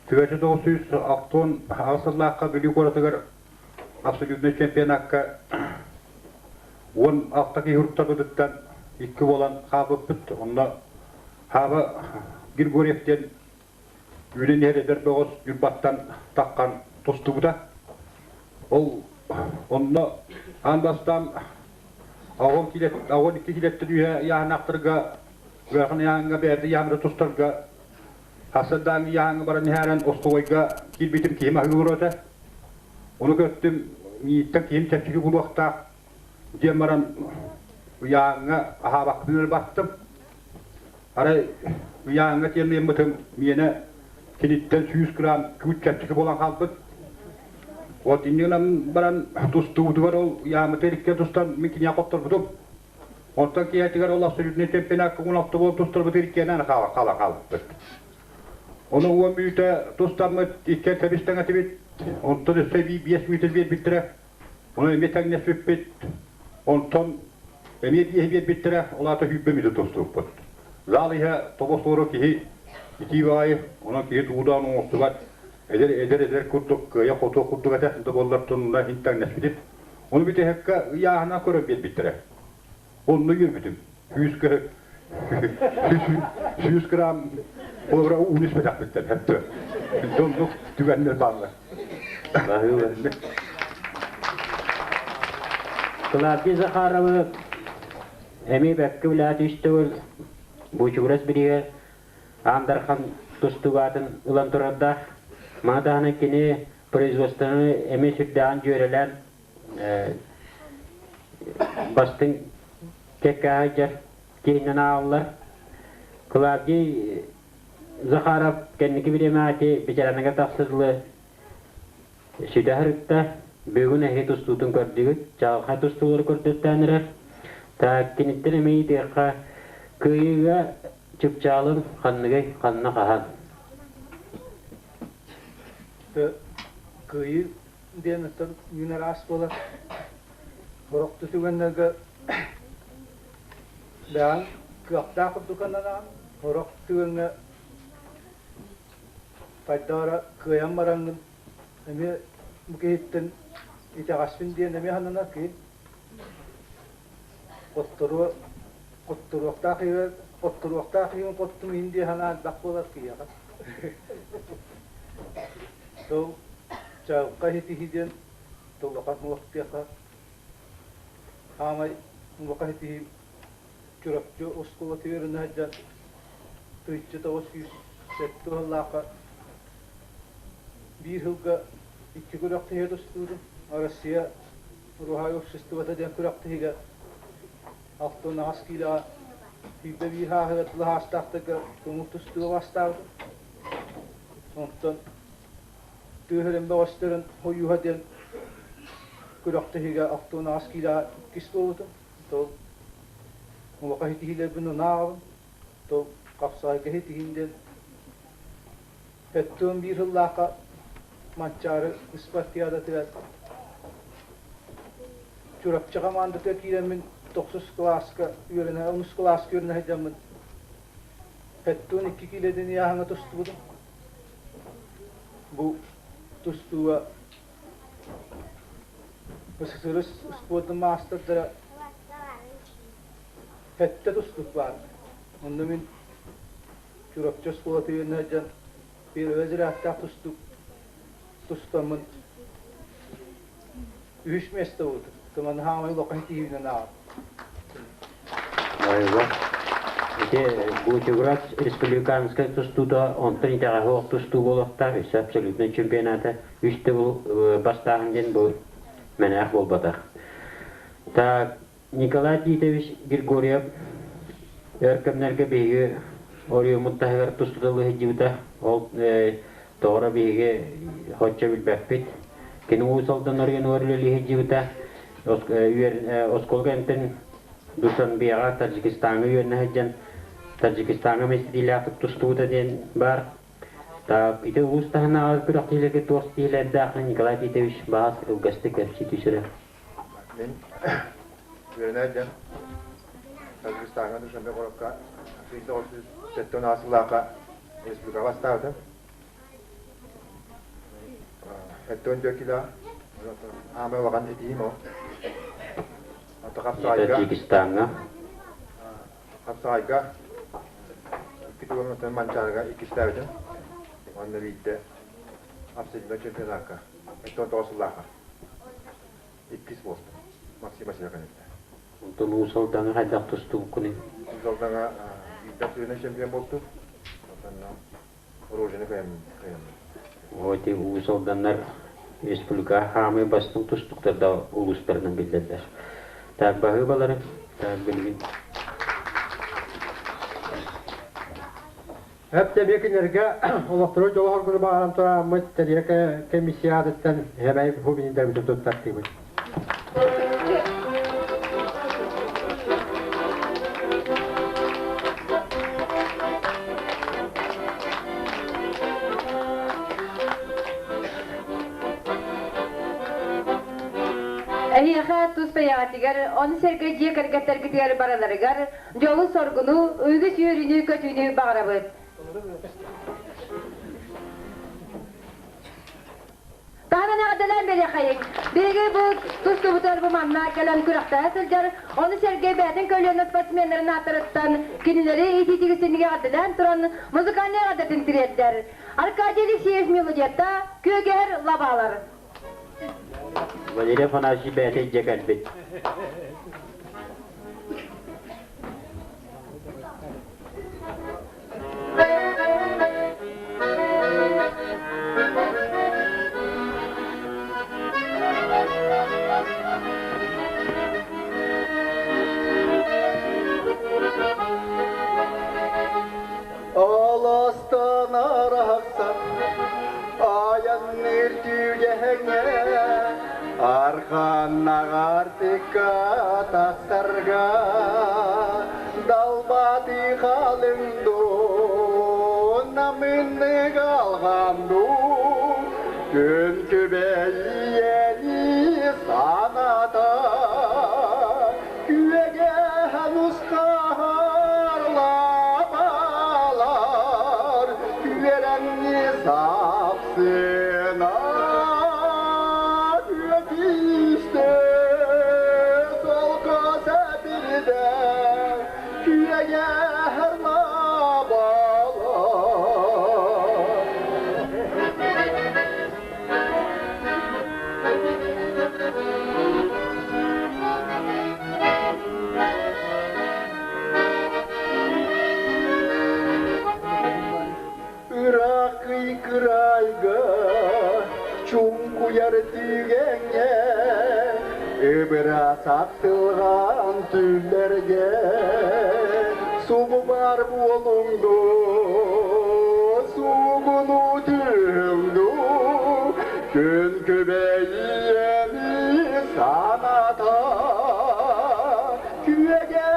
1968 сыллаахха Бүлүү куоратыгар абсолютнай чемпионакка 16 киһи уруттарбытыттан икки буолан хаалбыппыт. Онно Хаба Григорьев диэн үүнэн иһэр эдэр бөҕөс Ньурбаттан таххан тустубута. Ол онно аан бастаан аҕам килет, аҕам икки килеттэн үһэ ыйааһынаахтарга ыарахан ыйааһыҥҥа бэйэтэ ыйааһыныра тустарга хасырдаан ыйааһыҥҥа баран иһээрэн остолойго киирбитим киһим аһыы олорор этэ. Ону көртүм мииттэн киһим чэпчэки булуохтаах диэн баран ыйааһыҥҥа аһаабаккын эрэ баттым. Арай ыйааһыҥҥа тиэммитим миэнэ киниттэн 100 грамм күүт чэпчэки буолан хаалбыт. Вот инньэ гынан баран тустуубутугар ол ыйааммыты иликкэ тустан мин киниэхэ хотторбутум. Онтон киэһэтигэр ол абсолютнай чемпионакка 16 буол тустарбыт иликкэнэн хаала хаала хаалбыт. Ону уон мүнүүтэ тустаммыт иккиэн тэбис-тэҥ этибит. Онтон өссө эбии 5 мүнүүтэ биэрбиттэрэ. Ону эмиэ тэҥнэспиппит. Онтон эмиэ биэһи биэрбиттэрэ, ол аата сүүрбэ мүнүүтэ тустубуппут. Зал иһэ тобос-туору киһи итии баҕайы, онон киһи туудаан оҥостубат, эдэр эдэр эдэр курдук кыайа-хотуо курдук этэ да буоллар тонна иһин тэҥнэспитим. Ону бүтэһиккэ ыйааһына көрөн биэрбиттэрэ. Онно үөрбүтүм. 100 грамм холобура ууну испэтэхпиттэн хэптэ. Оннук түгэннэр бааллар. Клавдия Захарова эмиэ бэккэ үлэһит үс төгүл Бучугурас биригэ Аан Дархан тустуугаатын ылан турардаах. Маны таһынан кини производствоны эмиэ сүрдээҕин дьүөрэлээн бастыҥ кэккэ сылдьар киһинэн ааҕыллар. Клавдий Захаров кэнники бириэмэҕэ ити ветераныгар тахса дылы сүтэ сырытта. Бүгүн эһиги тустуутун көрдүгүт, чаҕылхай тустуулары көрдөттөөн эрэр. Так, киниттэн эмиэ ыйытыахха, кыайыыга чыпчаалын ханныгый, ханна хаһан? Кыайыы диэн оттон үүн араас буолар. Сорох түгэннэргэ бэйэҥ кыахтаах курдук аннанаҕын, сорох түгэҥҥэ хайдах эрэ кыайан бараҥҥын эмиэ бу киһиттэн итэҕэспин диэн эмиэ сананар киһи. Хотторуо хотторуохтаах иһигэр хотторуохтаах иһин хоттум иһин дии санаа элбэх буолар киһиэхэ. Сол чаҕылхай ситиһии диэн улахан уохтуохха хаамай улахан ситиһии Чурапчы оскуолатыгар сылдьан 1907 сыллаахха биир сылга икки күрэхтэһиигэ тустуурум. Россия Уруһай обществота диэн күрэхтэһиигэ 68 киилэҕэ 21 сааһыгар тылы хаастаахтарга көҥүл тустууга бастаабытым. Онтон Тыаһырын бөҕөстөрүн хойууһа диэн күрэхтэһиигэ 68 киилэҕэ иккис буолбутум. Тол улахан ситиһиилэрбин ынааҕабын. Тол хапсаҕайга ситиһиим диэн 71 сыллаахха Манчаары ыспартыйаадатыгар Чурапчы хамаандатыгар киирэммин тохсус кылааска үөрэнэ, онус кылааска үөрэнэ сылдьаммын 72 киилэтин ыйааһыҥҥа тустубутум. Бу тустууга СССР спордун маастардара сэттэ тустуук баар. Онно мин Чурапчы оскуолатыгар сылдьан первый разрядтаах тустуук тустаммын үһүс место буолбутум. Туманы хаамай улахан тиһиинэн ааҕым. Айва. Ити Бутиград республиканскай тустуута онтон итэҕэһи ох тустуу буолуохтаах өссө абсолютнай чемпионата үс төгүл бастааһын диэн бу мэнээх буолбатах. Так, Николай Титович Григорьев өр кэмнэргэ биһиги оройуоммут таһыгар тустуталыы сылдьыбыта. Ол тоҕо биһиги хоччо билбэппит. Кини Уус Алдан оройуонугар үлэлии сылдьыбыта. Оскуола кэнниттэн Душанбеҕа Таджикистаҥҥа үөрэнэ сылдьан Таджикистаҥҥа миэстэтиилээхтик тустубута диэн баар. Так, ити улуус таһынааҕы күрэхтэһиилэргэ туох ситиһиилэрдээх Николай Титович баас кылгастык кэпсии түсэрэ. Мин үөрэнэ сылдьан Таджикистаҥҥа Душанбе куоракка 1970 сыллаахха республикаҕа бастаабытым. 74 кило аамай улахан этиим ол. Хапсаҕайга Таджикистаҥҥа Хапсаҕайга икки тугунан Манчаарыга иккистээбитим. Уонна биирдэ абсолютно чемпионакка 19 сыллаахха иккис буолтум. Максим Васильев кэнниттэн. Онтон Уус Алдаҥа хайдах тустубуккунуй? Уус Алдаҥа биирдэ абсолютно чемпион буолтум. Онтон оружиены кыайаммын. Ити Уус Алданнар республика хаамыы бастыҥ тустуктар да улуустарынан биллэллэр. Так баһыыбалары, так билигин. Эп тэбиэ кинилэргэ олохтору дьолоһоргуну баҕаран турааммыт тэрийэ комиссиятыттан Хэмэй Хубинидабытын туттартыыбыт. Эһиэхэ тус бэйэҕитигэр, ону сэргэ дьиэ кэргэттэргитигэр барыларыгар дьолу-соргуну, үгүс үөрүүнү-көтүүнү баҕарабыт. Таһынан эҕэрдэлээн бэлиэхэйиҥ. Биһиги бу тустубутугар бу манна кэлэн күрэхтэһэ сылдьар, ону сэргэ бэйэтин көлүөнэ спортсменнарын ааттарыттан кинилэри итиитигисиннигэ эҕэрдэлээн туран музыкальнай эҕэрдэтин тириэрдэр. Аркадий Алексеев мелодията «Күөгэһэр лабаалар». Валерий Афанасьевич бэйэтэ илдьэ кэлбит. Аластан арахсан айанныыр түгэһэҥэ арханнаҕар тикка. Далбарга далбаатыы халыҥ дуу, намыннык алҕам дуу, күн күбэйиэни саната, күөгэ нусхаһар лабалар, күөрэҥни сапсына күөтүстэ солко сэбирдэ күөгэһэр лабалар. Ыраах кырайга чуҥкуйар түгэҥҥэ ыбыра сахсылҕан түллэргэ субу бар буолуҥ дуу, суугуну түһүҥ дуу, күн күбэйиэми саната күөгэ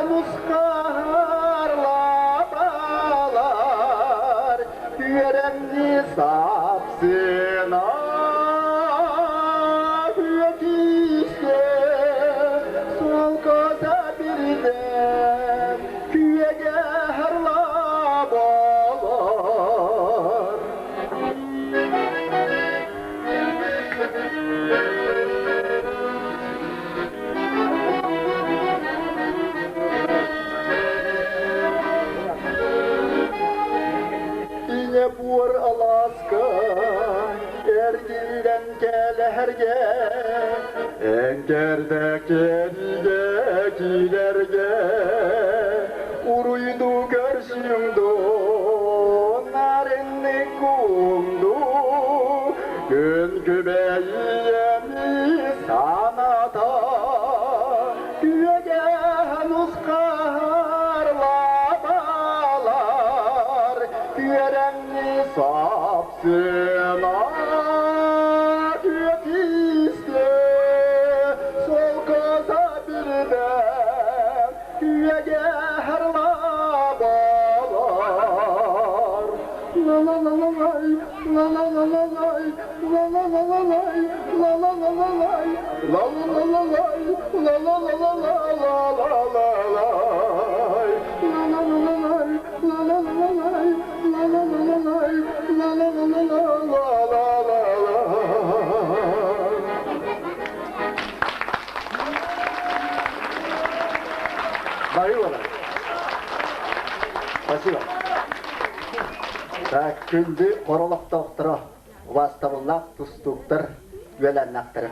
нусхаар лабалар үөрэмни сапсына күөтүстэ солкоса бирде күөгэ лабалар. Ийэ буор алааска эргиллэн кэлэһэргэ эҥкэрдэккэригэ киирэргэ уруйду көрсүҥ дуу нарыннык куҥдуу күн күбэйиэми саната күөгэ нусхаар лабалар күөрэҥни сапсына күөтүстэ солкоза бирдэ күөгэ лабалар ла ла ла ла лай ла ла ла ла лай ла ла ла ла лай ла ла ла ла лай ла ла ла ла лай ла ла ла ла ла ла ла ла лай ла ла ла ла лай ла ла ла ла лай ла ла ла ла лай ла ла ла ла ла ла ла ла лай. Барыла. Спасибо. Так, күндү хоролохтоохторо, убаастабыллаах тустууктар үөлэннэхтэрэ.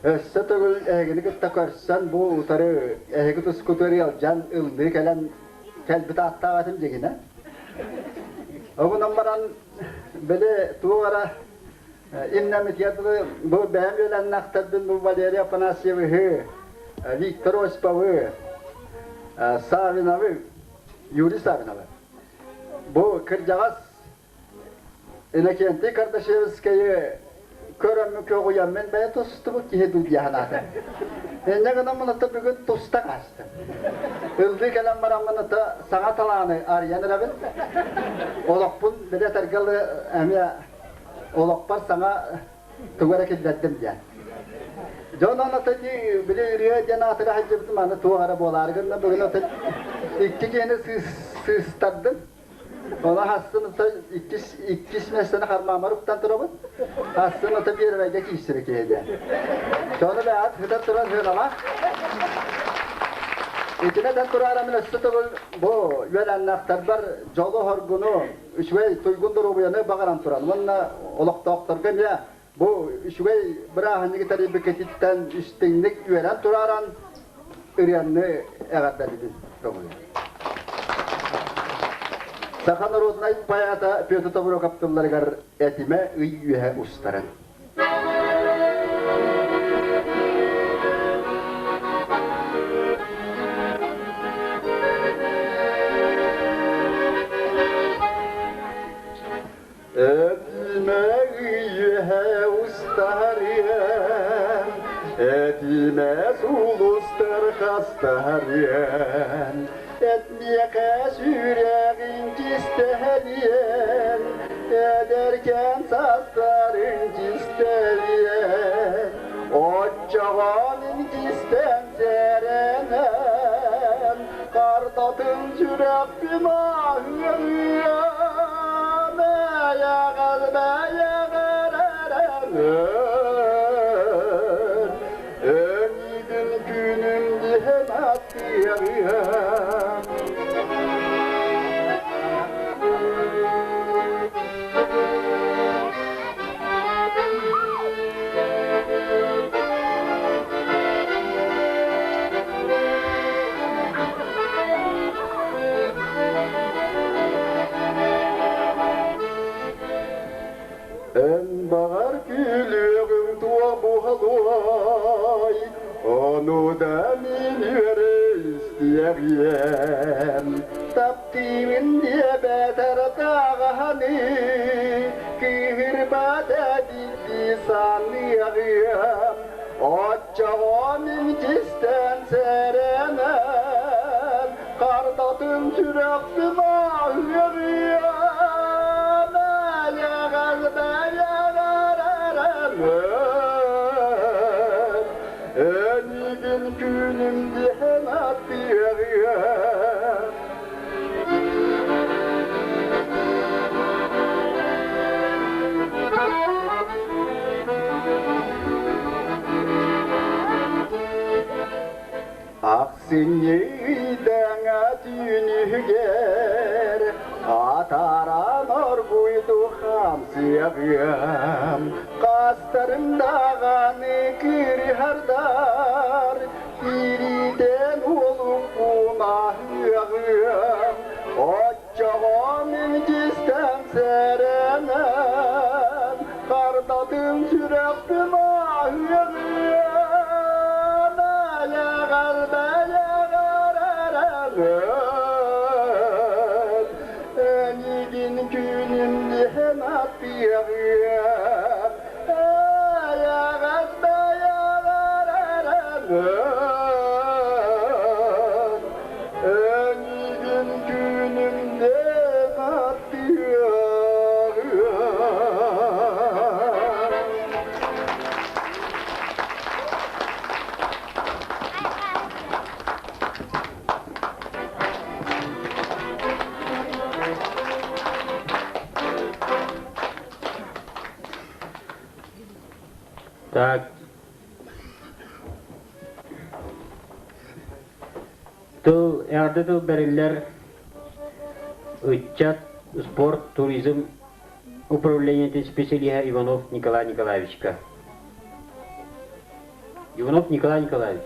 Өссө төгүл эһигини кытта көрсөн бу утары эһиги тускутугар ыалдьан ыллыы кэлэн кэлбит ааттаах этим дьигинэ. Огунан баран били туох эрэ иннэмитигэр дылы бу бэйэм үөлэннэхтэрбин бу Валерий Афанасьевиһы, Виктор Осиповы, Савиновы, Юрий Савиновы. Бу кырдьаҕас Иннокентий Кардашевскайы көрөммүн көҕүйэммин бэйэ тустубут киһи дуу дии санаатым. Инньэ гынан муната бүгүн туста хаастым. Ыллыы кэлэн бараммын ата саҥа талааны арыйан эрэбин. Олохпун били этэргэ эмиэ олохпор саҥа тугу эрэ киллэрдим диэн. Дьон ата били ырыа диэн аатыра сылдьыбытым аны туох эрэ буолаары гынна бүгүн ата икки киһини сыыстардым. Ону хассын ата иккис иккис миэстэни хармаамар уктан турабын. Хассын ата биэрбэйгэ киирсибит киһи диэн. Сону бэйэт сытан туран сыаналаах. Итинэ да тураара мин өссө төгүл бу үөлээннээхтэрбэр дьолу-хоргуну, үчүгэй туйгун доруобуйаны баҕаран туран уонна олохтоохторго эмиэ бу үчүгэй бырааһынньыгы тэрийбиккититтэн истиҥник үөрэн турааран ырыаны эҕэрдэлибин көҥүлүн. Саха народнай поэта Петр Тобуроков тылларыгар этимэ ый үөһэ устарын. Этимэ үөһэ устарыам, этимэ сулустар. хастаһарыан, Эт миэхэ сүрэҕин кистэһэриэн, Эдэркээн састарын кистэриэн, Оччоҕон кистэн сэрэнэн, Картатын сүрэхпин аһыам, Эйэҕэс бэйэҕэр эрэнэн, Эйигин күнүм диэн аттыаҕыам. Эн баҕар күлүөҕүҥ туох буолуой, ону да мин үөрэ истиэҕиэм. Таптыыбын диэбэтэр даҕаны, кыыһырбат эбиппи саныаҕыам. Оччоҕо мин кистэн сэрэнэн, Картатын сүрэхпин аһыарыам, Эйэҕэс бэйэҕэр эрэнэн, Эйигин күнүм диэн аттыаҕыам. Ахсынньыйдаҥа түүнүгэр атааран оргуйду хамсыаҕыам Хастарым даҕаны кырыһардар Кириитэн уолукпун аһыаҕыам Оччоҕо мин кистэн сэрэнэн Хардатын сүрэхпин аһыаҕыам Эйэҕэр бэйэҕэр эрэнэн Эйигин күнүм диэн аттыаҕыам Эйэҕэс бэйэҕэр эрэнэн Эйигин күнүм диэн аттыаҕыам Так. Тыл, эҕэрдэ тыл бэриллэр ыччат, спорт, туризм управлениетын специалиһа Иванов Николай Николаевичка. Иванов Николай Николаевич.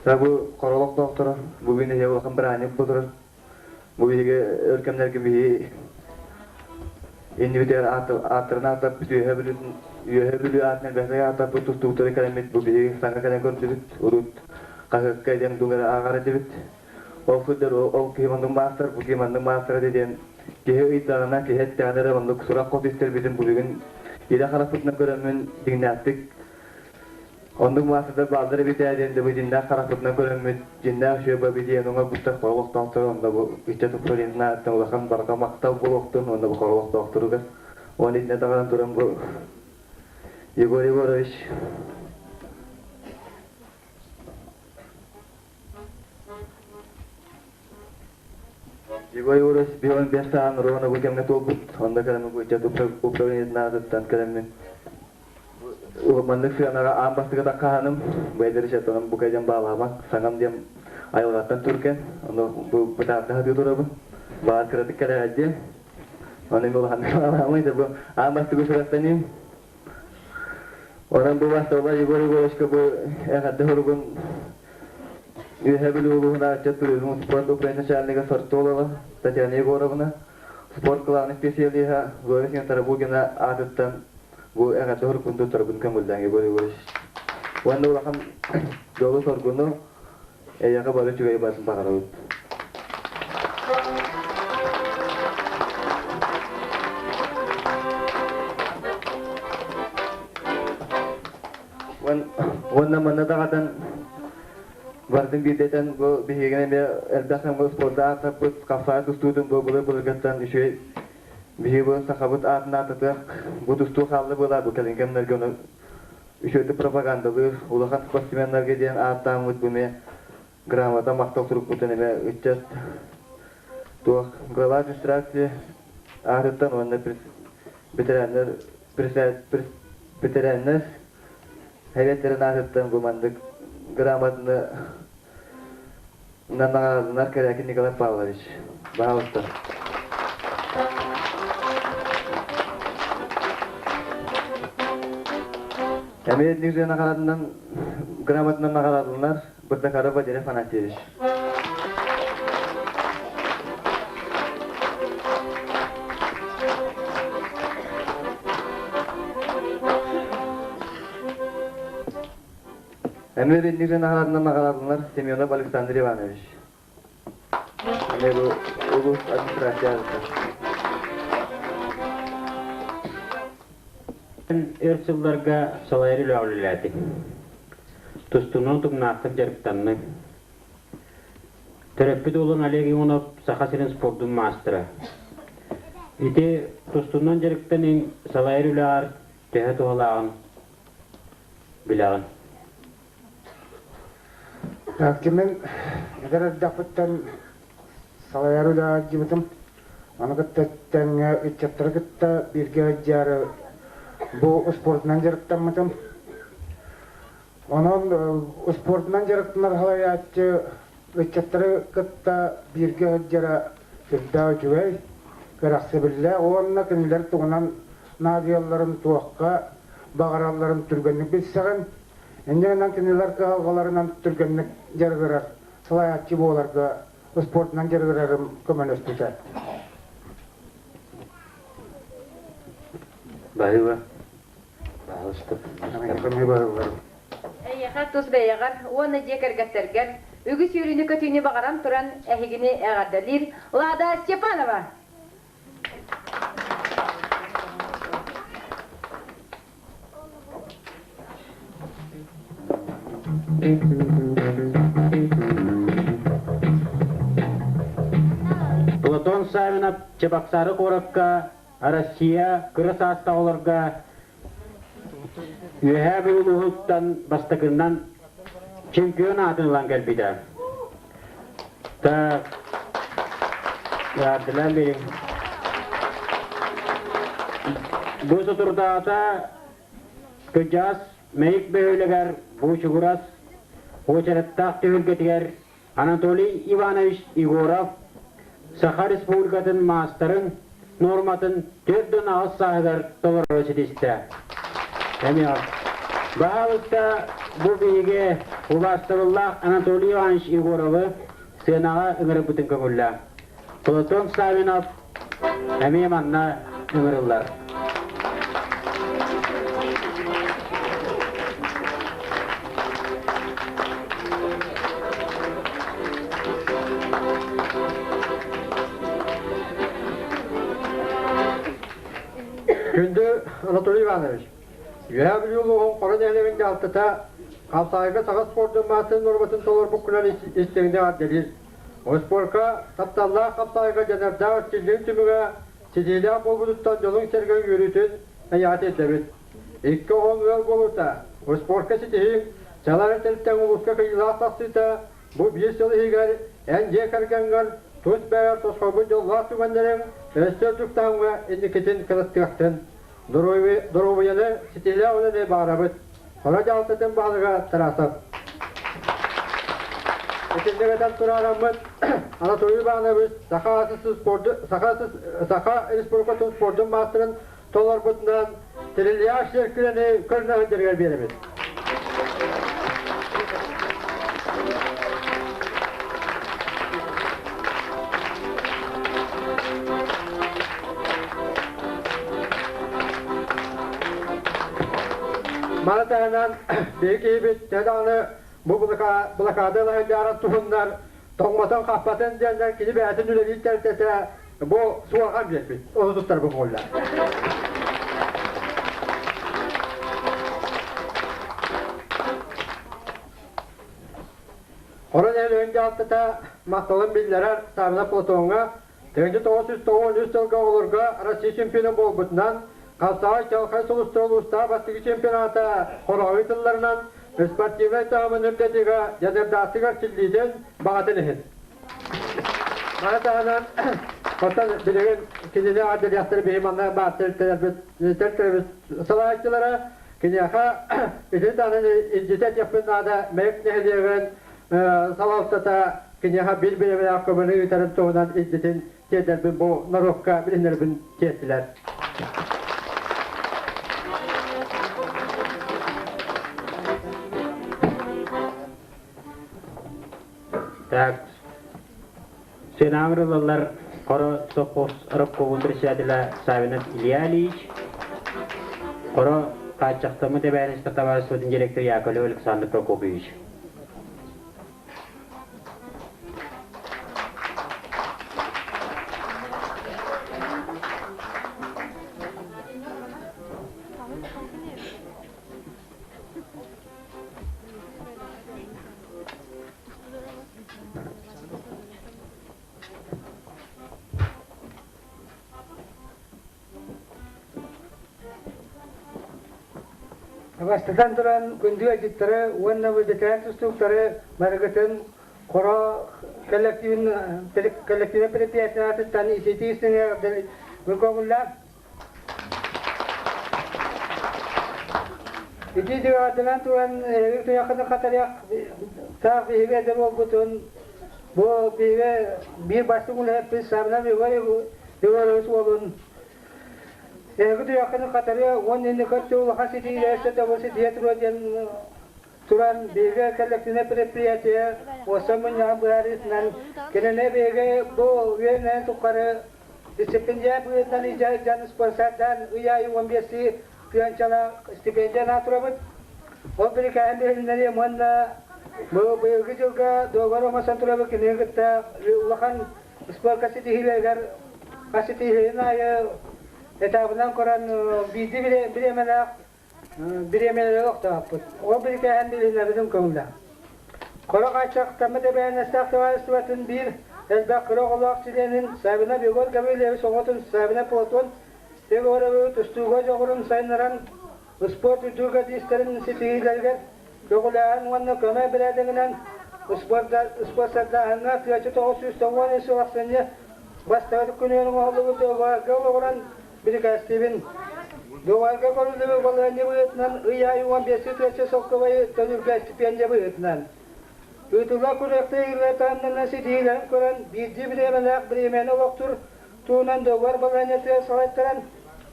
Бу хоролох доктора, бу күн эһиэ улахан бырааһынньык буолар. Бу биһиги өр кэмнэргэ биһи иннибитигэр ааттарын ааттаппыт Үөһэ Бүлүү Үөһэ Бүлүү аатын элбэхтик ааттаппыт тустууктары кэлэммит бу биһиги саҥа кэлэн көрдүбүт. Урут хаһыакка диэн дуу эрэ ааҕар этибит. Ол сылдьар ол киһи маннык маастар, бу киһи маннык маастар этэ диэн киһи ыйдаҕына, киһи эттэҕинэ эрэ оннук сурах хос истэрбитин бу бүгүн илэ харахпытынан көрөммүн дьиҥнээхтик оннук маастардар бааллар эбит ээ диэн бу дьиҥнээх харахпытынан көрөммүт дьиҥнээх үчүгэй баби диэн оҥорбуттар хоро олохтоохторо онно бу ыччат управлениетын ааттан улахан барҕа махтал буолуохтун уонна бу хоро олохтоохторугар уонна итиннэ даҕаны туран бу Егор Егорович Егор Егорович бион бес саан ровно бу кэмҥэ туолбут. Онно кэлэммин бу ыччат управлениетын аатыттан кэлэммин маннык сыанаҕа аан бастакы таххаһаным бэйдэр ичаттанан бу кэлэн баалаабат саҥам диэн айылҕаттан түргэн ону бу бытаарда сатыы турабын баар кыратык кэлэҕэ диэн ону мен улаханнык баалаамай да бу аан бастакы сүрэхтэниим Онон бу бастакы Егор Егоровичка бу эҕэрдэ суругун Үөһээ Бүлүү улууһун ыччат туризм спорт управление начальнига Сортолова Татьяна Егоровна, спорт главный специалиһа Зоя Тарабукина аатыттан бу эҕэрдэ суругун туттарбын көҥүллээн Егор Егорович. Уонна улахан дьолу-соргуну. Эйиэхэ бары үчүгэй барытын баҕарабыт. Уонна манна даҕатан барытын биирдэтэн бу биһигини эмиэ элбэх кэмҥэ спорда ааттаппыт хапсаҕай тустуутун бу былыр-былыргыттан үчүгэй биһиги бу сахабыт аатын ааттатыах бу тустуу хаалла буолаа бу кэлин кэмнэргэ ону үчүгэйдик пропагандалыыр улахан спортсменнарга диэн ааттааммыт бу эмиэ грамота махтал сурукпутун эмиэ ыччат туох глава администрации аатыттан уонна ветераннар ветераннар Эбэтэрин аатыттан бу маннык грамотаны наҕараадаланар Корякин Николай Павлович. Баһаалыста. Эмиэ Нижний наҕараадынан грамотанан наҕараадаланар Бырдакаров Валерий Афанасьевич. Эмиэ Нижний наҕараадынан наҕараадаланар Семенов Александр Иванович. Эмиэ бу улуус администрация Өр сылларга салайар үлэҕэ үлэлээтим. Тустуунан утумнаахтык дьарыктанным. Төрөппүт уолун Олег Ионов Саха сирин спордун маастара. Ити тустуунан дьарыктаныҥ салайар үлэҕэр төһө туһалааҕын билэҕин? Кимин эдэр эрдэхпиттэн салайар үлэҕэ сылдьыбытым. Ону кытта тэҥҥэ ыччаттары кытта бииргэ сылдьаары бу спордунан дьарыктаммытым. Онон спордунан дьарыктанар салайааччы ыччаттары кытта бииргэ сылдьара сүрдээх үчүгэй, кэрэхсэбиллээх уонна кинилэр тугунан наадыйалларын, туохха баҕаралларын түргэнник билсэҕин. Инньэ гынан кинилэр кыһалҕаларынан түргэнник дьарыгырар салайааччы буоларга спордунан дьарыгырарым көмөлөспүтэ. Баһыыба. Баһылыста. Эйиэхэ тус бэйэҕэр уонна дьиэ кэргэттэргэр үгүс үөрүүнү-көтүүнү баҕаран туран эһигини эҕэрдэлиир Лада Степанова. Платон Савинов Чебоксары куоракка Россия кыра саастаах оҕолорго Үөһээ Бүлүү улууһуттан бастакыннан чемпион аатын ылан кэлбитэ. Так, эҕэрдэлээн биэриҥ. Бу соторутааҕыта кырдьаҕас Мэйик бөһүөлэгэр Буучугурас уочараттаах түһүлгэтигэр Анатолий Иванович Егоров Саха Республикатын маастарын нуорматын 48 сааһыгар толорору ситистэ. Эмиэ баһаалыста бу биһиги убаастабыллаах Анатолий Иванович Егоровы сценаҕа ыҥырыппытын көҥүллээ. Платон Савинов эмиэ манна ыҥырыллар. Күндү Анатолий Иванович, Үөһээ Бүлүү улууһун Хоро нэһилиэгин дьаһалтата Хапсаайга саха спордун маастарын нуорматын толорбуккунан истиҥник эҕэрдэлиир. Спорка тапталлаах хапсаайга дьаныардаах эрчиллии түмүгэ ситиилээх буолбутуттан дьолуҥ-сэргэҥ үөрүүтүн эйэҕэ тиэрдэбит. Икки оҕоҥ ыал буолуута, спорка ситиһииҥ, чалар тэрилтэҥ улууска кыайыылаах тахсыыта бу биир сыл иһигэр эн дьиэ кэргэҥҥэр тус бэйэр тосхойбут дьоллоох түгэннэриҥ өссө үрдүк таһымҥа инникитин кынаттыахтын. Доруобуйаны ситиилээх үлэни баҕарабыт. Хоро дьаһалтатын баһылыга Тарасов. Итинник этэн тураараммыт Анатолий Иванович Саха Саха Саха Республикатын спордун маастарын толорбутунан Трильяж сиэркилэни көрүнэ сылдьарыгар биэрэбит. Маны таһынан биһиги киһибит төһө даҕаны Бу блокада ылаһылларын туһуннар тоҥмотон хаппатын диэннэр кини бэйэтин үлэлиир тэрилтэтэ бу суорҕан биэрбит. Ону туттарбын буолла. Хорон нэһилиэгин дьаһалтата махталын биллэрэр Савина Платоҥҥа 1993 сылга оҕолорго Россия чемпиона буолбутунан, Хапсаҕай чаҕылхай сулустар улуустаах бастакы чемпионата хороҕой тылларынан спортивнай таһымын үрдэтиигэ дьаныардаахтык эрчиллиитин баҕатын иһин. Маны таһынан, оттон билигин кинини аадырыахтары биһи манна баар тэрилтэлэрбит тэрилтэлэрбит салайааччылара киниэхэ итини таһынан илдьитэ этиэхпин наада Мэйик нэһилиэгин салалтата киниэхэ биир бириэмэлээх көмөнү ыытарын туһунан илдьитин тиэрдэрбин бу норуокка билиннэрбин тиэртилэр. Так, Сенаторлар Хоро совхоз рабкомун председателя Савинов Илья Ильич, Хоро хааччахтаммыт эбээһинэстэр табаарыстыбатын директор Яковлев Александр Прокопьевич. Бастатан туран, күндү ыалдьыттары уонна бэтэрээн тустууктары барыгытын Хоро коллективин коллективин предприятиятыттан иситии истиҥэ көҥүллээх. Ити дьыалатынан туран эһиги туйаххытын хатарыах таах биһиги эдэр буолбутун бу биһиги биир бастыҥ үлэһиппит Савнов Егор Егорович уолун эһиги туйаххытын хатарыа уонна инники өттө улахан ситиилэр өссө ситиһэ туруо диэн туран биһиги коллективнай предприятие уоса мунньаҕын быһаарыытынан кинини биһиги бу үөннээн тухары стипендия быһыытынан дьан спонсордаан ый аайы 15 тыһыынчалаах стипендия анаан турабыт. Ол бирикээһин биһилиннэри уонна бу быйылгы дьылга договор оҥостон турабыт кинини кытта улахан спорка ситиһиилэригэр хас ситиһиилэрин аайы этабынан көрөн биирдии бириэмэлээх бириэмэлэри олохтоохпут. Ол бирикээһин билинэбитин көҥүллээх. Хоро хааччахтаммыт эбээһинэстээх табаарыстыбатын биир элбэх кыра оҕолоох чилиэнин Савинов Егор Гаврильевич оҕотун Савинов Платон Егоровы тустууга дьоҕурун сайыннаран спорт үрдүк кэрдиистэрин ситиһиилэригэр көҕүлээһин уонна көмө бэрээдэгинэн спонсордааһыҥҥа 1993 сыл ахсынньы бастакы күнүгэр оҥоһуллубут договарга олоҕуран бирикээстиибин. Договарга көрүллүбүт балаһыанньа быһыытынан ый аайы 15 тыһыынча солкуобайы төлүүргэ стипендия быһыытынан. Ыытыллар күрэхтэһиилэр таһымнарынан ситиһиилэрин көрөн биирдии бириэмэлээх бириэмэни олохтуур туһунан договор балаһыанньатыгар салайтаран,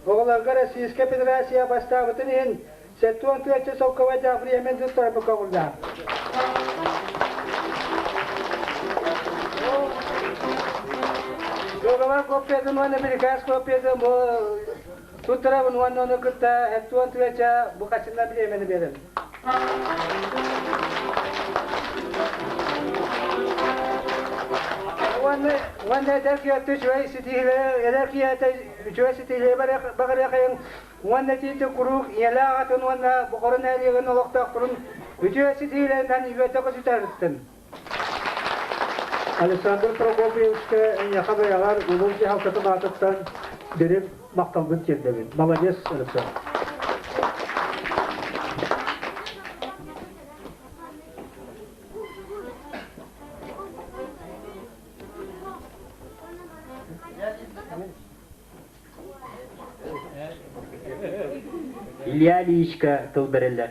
оҕолорго Российскай Федерация бастаабытын иһин 70 тыһыынча солкуобайдаах бириэмэни туттарбыт көҥүллээх. Договор копиятын уонна бирикээс копиятын бу туттарабын уонна ону кытта 70 тыһыынча бу хаччынан бириэмэни биэрэбин. Уонна уонна эдэр киһи үчүгэй ситиһиилэри эдэр киһи үчүгэй ситиһиилэри баҕарыахайын уонна итиити куруук ийэлээх аҕатын уонна Бухара нэһилиэгин олохтоохторун үтүө ситиһиилэринэн үөрдэ көтүтэртин. Александр Прокопьевичка эйиэхэ бэйэҕэр улуус дьаһалтатын аатыттан дириҥ махталбын тиэрдэбин. Молодец, Александр. Илья Ильичка тыл бэриллэр.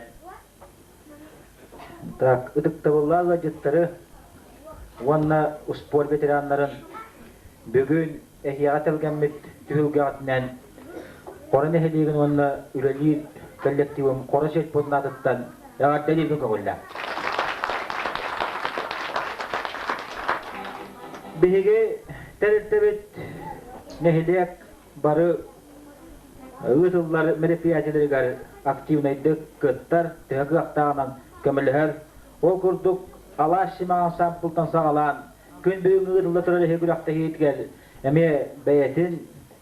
Так, ытыктабыллаах ыалдьыттары уонна успуорт ветераннарын бүгүн эһиэхэ тэлгэммит түһүлгэҕитинэн Хоро нэһилиэгин уонна үлэлиир коллективым Хоро сельпотун аатыттан эҕэрдэлиирбин көҥүллээх. Биһиги тэрилтэбит нэһилиэк бары ыытыллар мероприятиеларыгар активнайдык кыттар, төһө кыахтааҕынан көмөлөһөр. Ол курдук Алаас Симаҕын сампылтан саҕалаан күн бүгүҥҥү ыытылла турар эһи күрэхтэһиитигэр эмиэ бэйэтин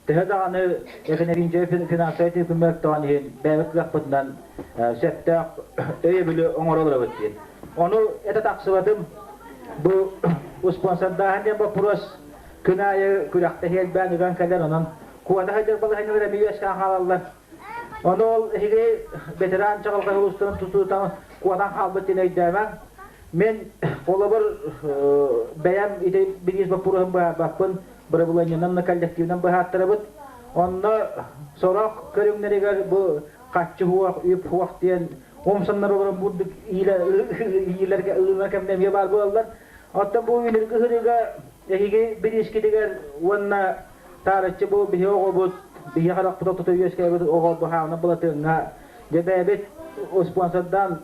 төһө даҕаны экономическай финансовай түкүммөттөҕүн иһин бэйэбит кыахпытынан сөптөөх өйөбүлү оҥоро олоробут диэн. Ону этэ тахсыбатым. Бу спонсордааһын диэн боппуруос күн аайы күрэхтэһии элбээн ыган кэлэр, онон куота сылдьар балаһыанньалар эмиэ үөскээн хаалаллар. Ону ол эһиги ветеран чаҕылхай улуустарын тутуутан куотан хаалбыт диэн өйдөөмөҥ. Мин холобур бэйэм ити бириис боппуруоһун быһаарбаппын, бырабылыанньанан да коллективынан быһааттарабыт. Онно сорох көрүҥнэригэр бу хаччы хуох, үп хуох диэн умсаннар олорон бурдук иилэргэ ылынар кэмнэ эмиэ баар буолаллар. Оттон бу үнүргү ыһырыыга эһиги бириискитигэр уонна таарыччы бу биһи оҕобут, биһи харахпыт ортото үөскээбит оҕо быһаана Былатыаҥҥа дьэ бэйэбит спонсордаан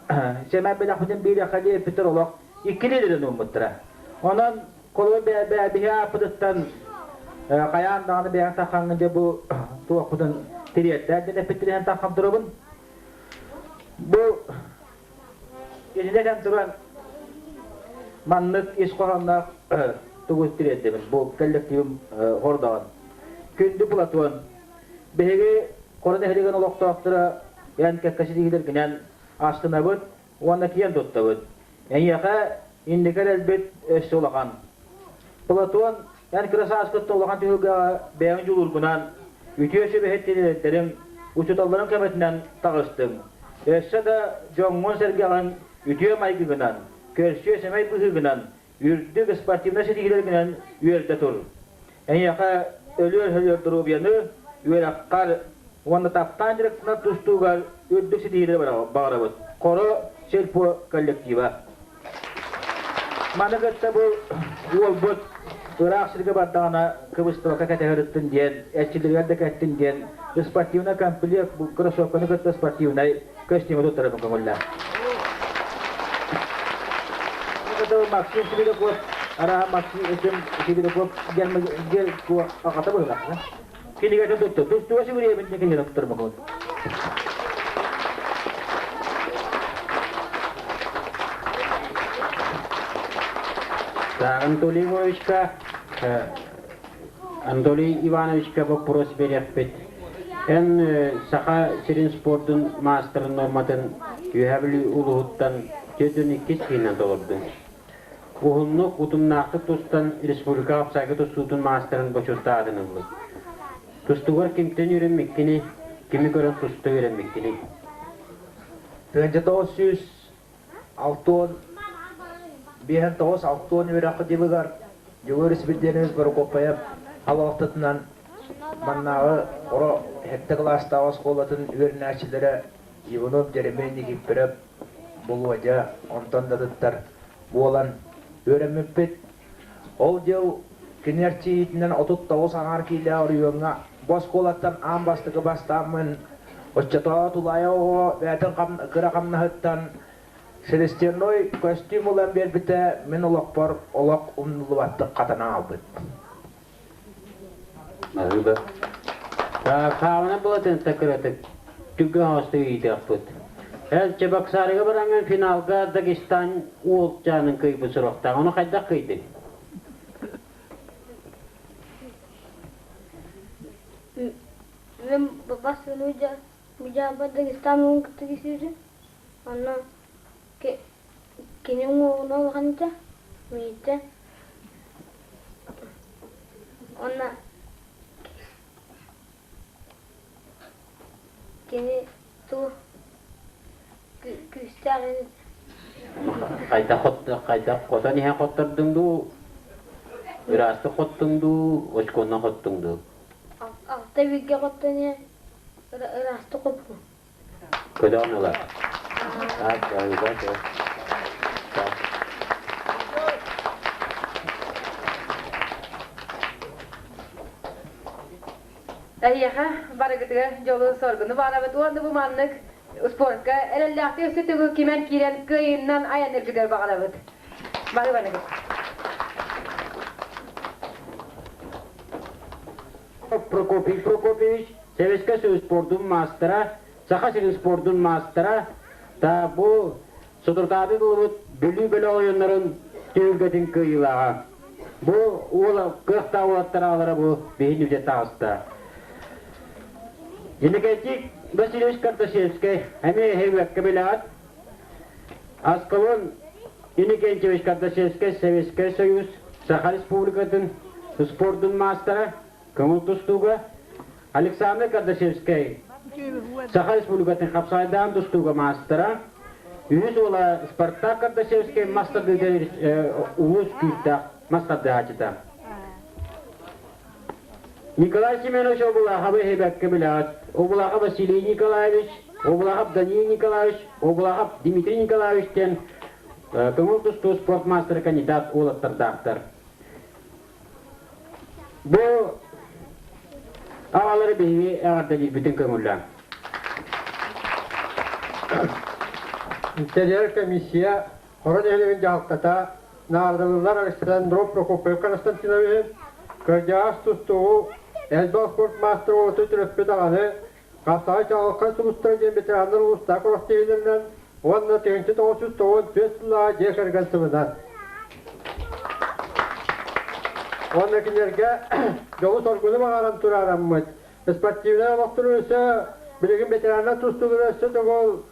сэмээр бэлэхпитин биэриэххэ диэппиттэр олох иккилиилэрин ууммуттара. Онон холобур биһи ааппытыттан хайаан даҕаны бэйэҥ таххаҥҥын дьэ бу туохпутун тириэрдээр диэн эппиттэринэн таххан турабын. Бу итинэ этэн туран маннык ис хоһоонноох тугу тириэрдэбин бу коллективым хордоҕон. Күндү Платон, биһиги Хоро нэһилиэгин олохтоохторо эн кэккэ ситиһиилэргинэн астынабыт уонна киэн туттабыт. Эйиэхэ инники эрэлбит өссө улахан. Платон, эн кыра сааскыттан улахан түһүлгэҕэ бэйэҥ дьулуургунан, үтүө сүбэһит тириэрдэриҥ, учууталларыҥ көмөтүнэн таҕыстыҥ. Өссө да дьоҥҥун-сэргэҕин үтүө майгыгынан, көрсүө-сэмэй быһыыгынан, үрдүк спортивнай ситиһиилэргинэн үөрдэ тур. Эйиэхэ өлүөр-өлүөр доруобуйаны, үөрэххэр уонна таптаан дьарыктанар тустуугар үрдүк ситиһиилэри баҕарабыт. Хоро сельпо коллектива. Маны кытта бу уолбут ыраах сиргэ бардаҕына кыбыстыбакка кэтэһэрыттын диэн, эрчиллэригэр да кэттин диэн спортивнай комплект кроссовканы кытта спортивнай көстүүмү туттарабын көҥүллээх. Максим Сибиряков, араа Максим Сибиряков аҕата быһылаах. Кинигэтин тутту. Тустууга сүгүрүйэбин диэн кинигэтин туттарбаккын. Так, Анатолий Ивановичка, Анатолий Ивановичка боппуруос биэриэхпит. Эн Саха сирин спордун маастарын норматын Үөһээ Бүлүү улууһуттан 42 киһинэн толордуҥ. Уһуннук, утумнаахтык тустан республика хапсаайга тустуутун маастарын бочуоттаатын ыллык. Тустугар кимтэн үөрэммиккиний, кими көрөн туста үөрэммиккиний? 1960 биэһэн тоҕус алтыан үөрэххэ дьылыгар Дьулуур Испирдиэнович Борокуоппайап халаалтатынан маннааҕы оро сэттэ кылаастаах оскуолатын үөрэнээччилэрэ Иванов Дьэримиэй Никифоров Болуодьа онтон да атыттар буолан үөрэммиппит. Ол дьыл кини эрчийиитинэн 39 аҥаар киилээх оройуоҥҥа бу оскуолаттан аан бастакы бастааммын оччотооҕу тулаайах оҕо бэйэтин кыра хамнаһыттан шерстяной көстүүм ылан биэрбитэ мин олохпор олох умнуллубаттык хатанан хаалбыт. Маһыыба. Хаалана былатын кыратык түггө оҥосту ыйытыахпыт. Эл Чебоксарыга бараҥҥын финалга Дагестан уолчаанын кыйбыт сурахтаах. Ону хайдах кыйдыҥ? Мен бастыгын Дагестан Дагестан кытта кисүүтүн. Онно кини уҥуоҕунан улахан этэ, миитэ. Уонна кини туу күүстээх Хайдах хайдах хотон иһэн хоттордуҥ дуу, ыраастык хоттуҥ дуу, очконнан хоттуҥ дуу? Алта бииргэ хоттон иһэн ыраастык хоппум. Көтөҕөн ылар. Так, да, Так. Эһиэхэ барыгытыгар дьолу-соргуну баҕарабыт уонна бу маннык спортка эрэллээхтик өссө төгүл кимэн киирэн кыайыыннан айанныыргытыгар баҕарабыт. Бары барыгыт. Прокопий Прокопьевич, Советскай Союз спордун маастара, Саха сирин спордун маастара, та бу соторутааҕы ылыбыт Бүлүү бөлөх ойууннарын түһүлгэтин кыайыылааҕа. Бу уол кыахтаах уолаттар аҕалара бу биһин үлэ таҕыста. Иннокентий Васильевич Кардашевскай эмиэ эһиги билэҕит. Аскалон Иннокентьевич Кардашевскай Советскай Союз Саха Республикатын спордун маастара, көҥүл тустууга Александр Кардашевскай Саха Республикатын хапсаайдаан тустууга маастара, үһүс уола Спартак Кардашевскай мас тардыыта улуус күүстээх мас тардыһааччыта. Николай Семенович Обулаховы эһибэккэ билэҕит. Обулахов Василий Николаевич, Обулахов Даниил Николаевич, Обулахов Дмитрий Николаевич диэн көҥүл тустуу спорт маастара кандидат уолаттардаахтар. Бу аҕалары биһиги эҕэрдэлиирбитин көҥүллээҥ. Тэрийэр комиссия Хоро нэһилиэгин дьаһалтата наардалыыллар Александров Прокопьев Константиновиһы, кырдьаҕас тустуугу элбэх спорт маастара уоту төрөппүт аҕаны Хапсаҕай чаҕылхай сулустара диэн ветераннар улуустаах күрэхтэһиилэринэн уонна 1994 сыллааҕы дьиэ кэргэн сылынан. Уонна кинилэргэ дьолу-соргуну баҕаран тураараммыт спортивнай олохторун өссө билигин ветераннар тустуулара өссө төгүл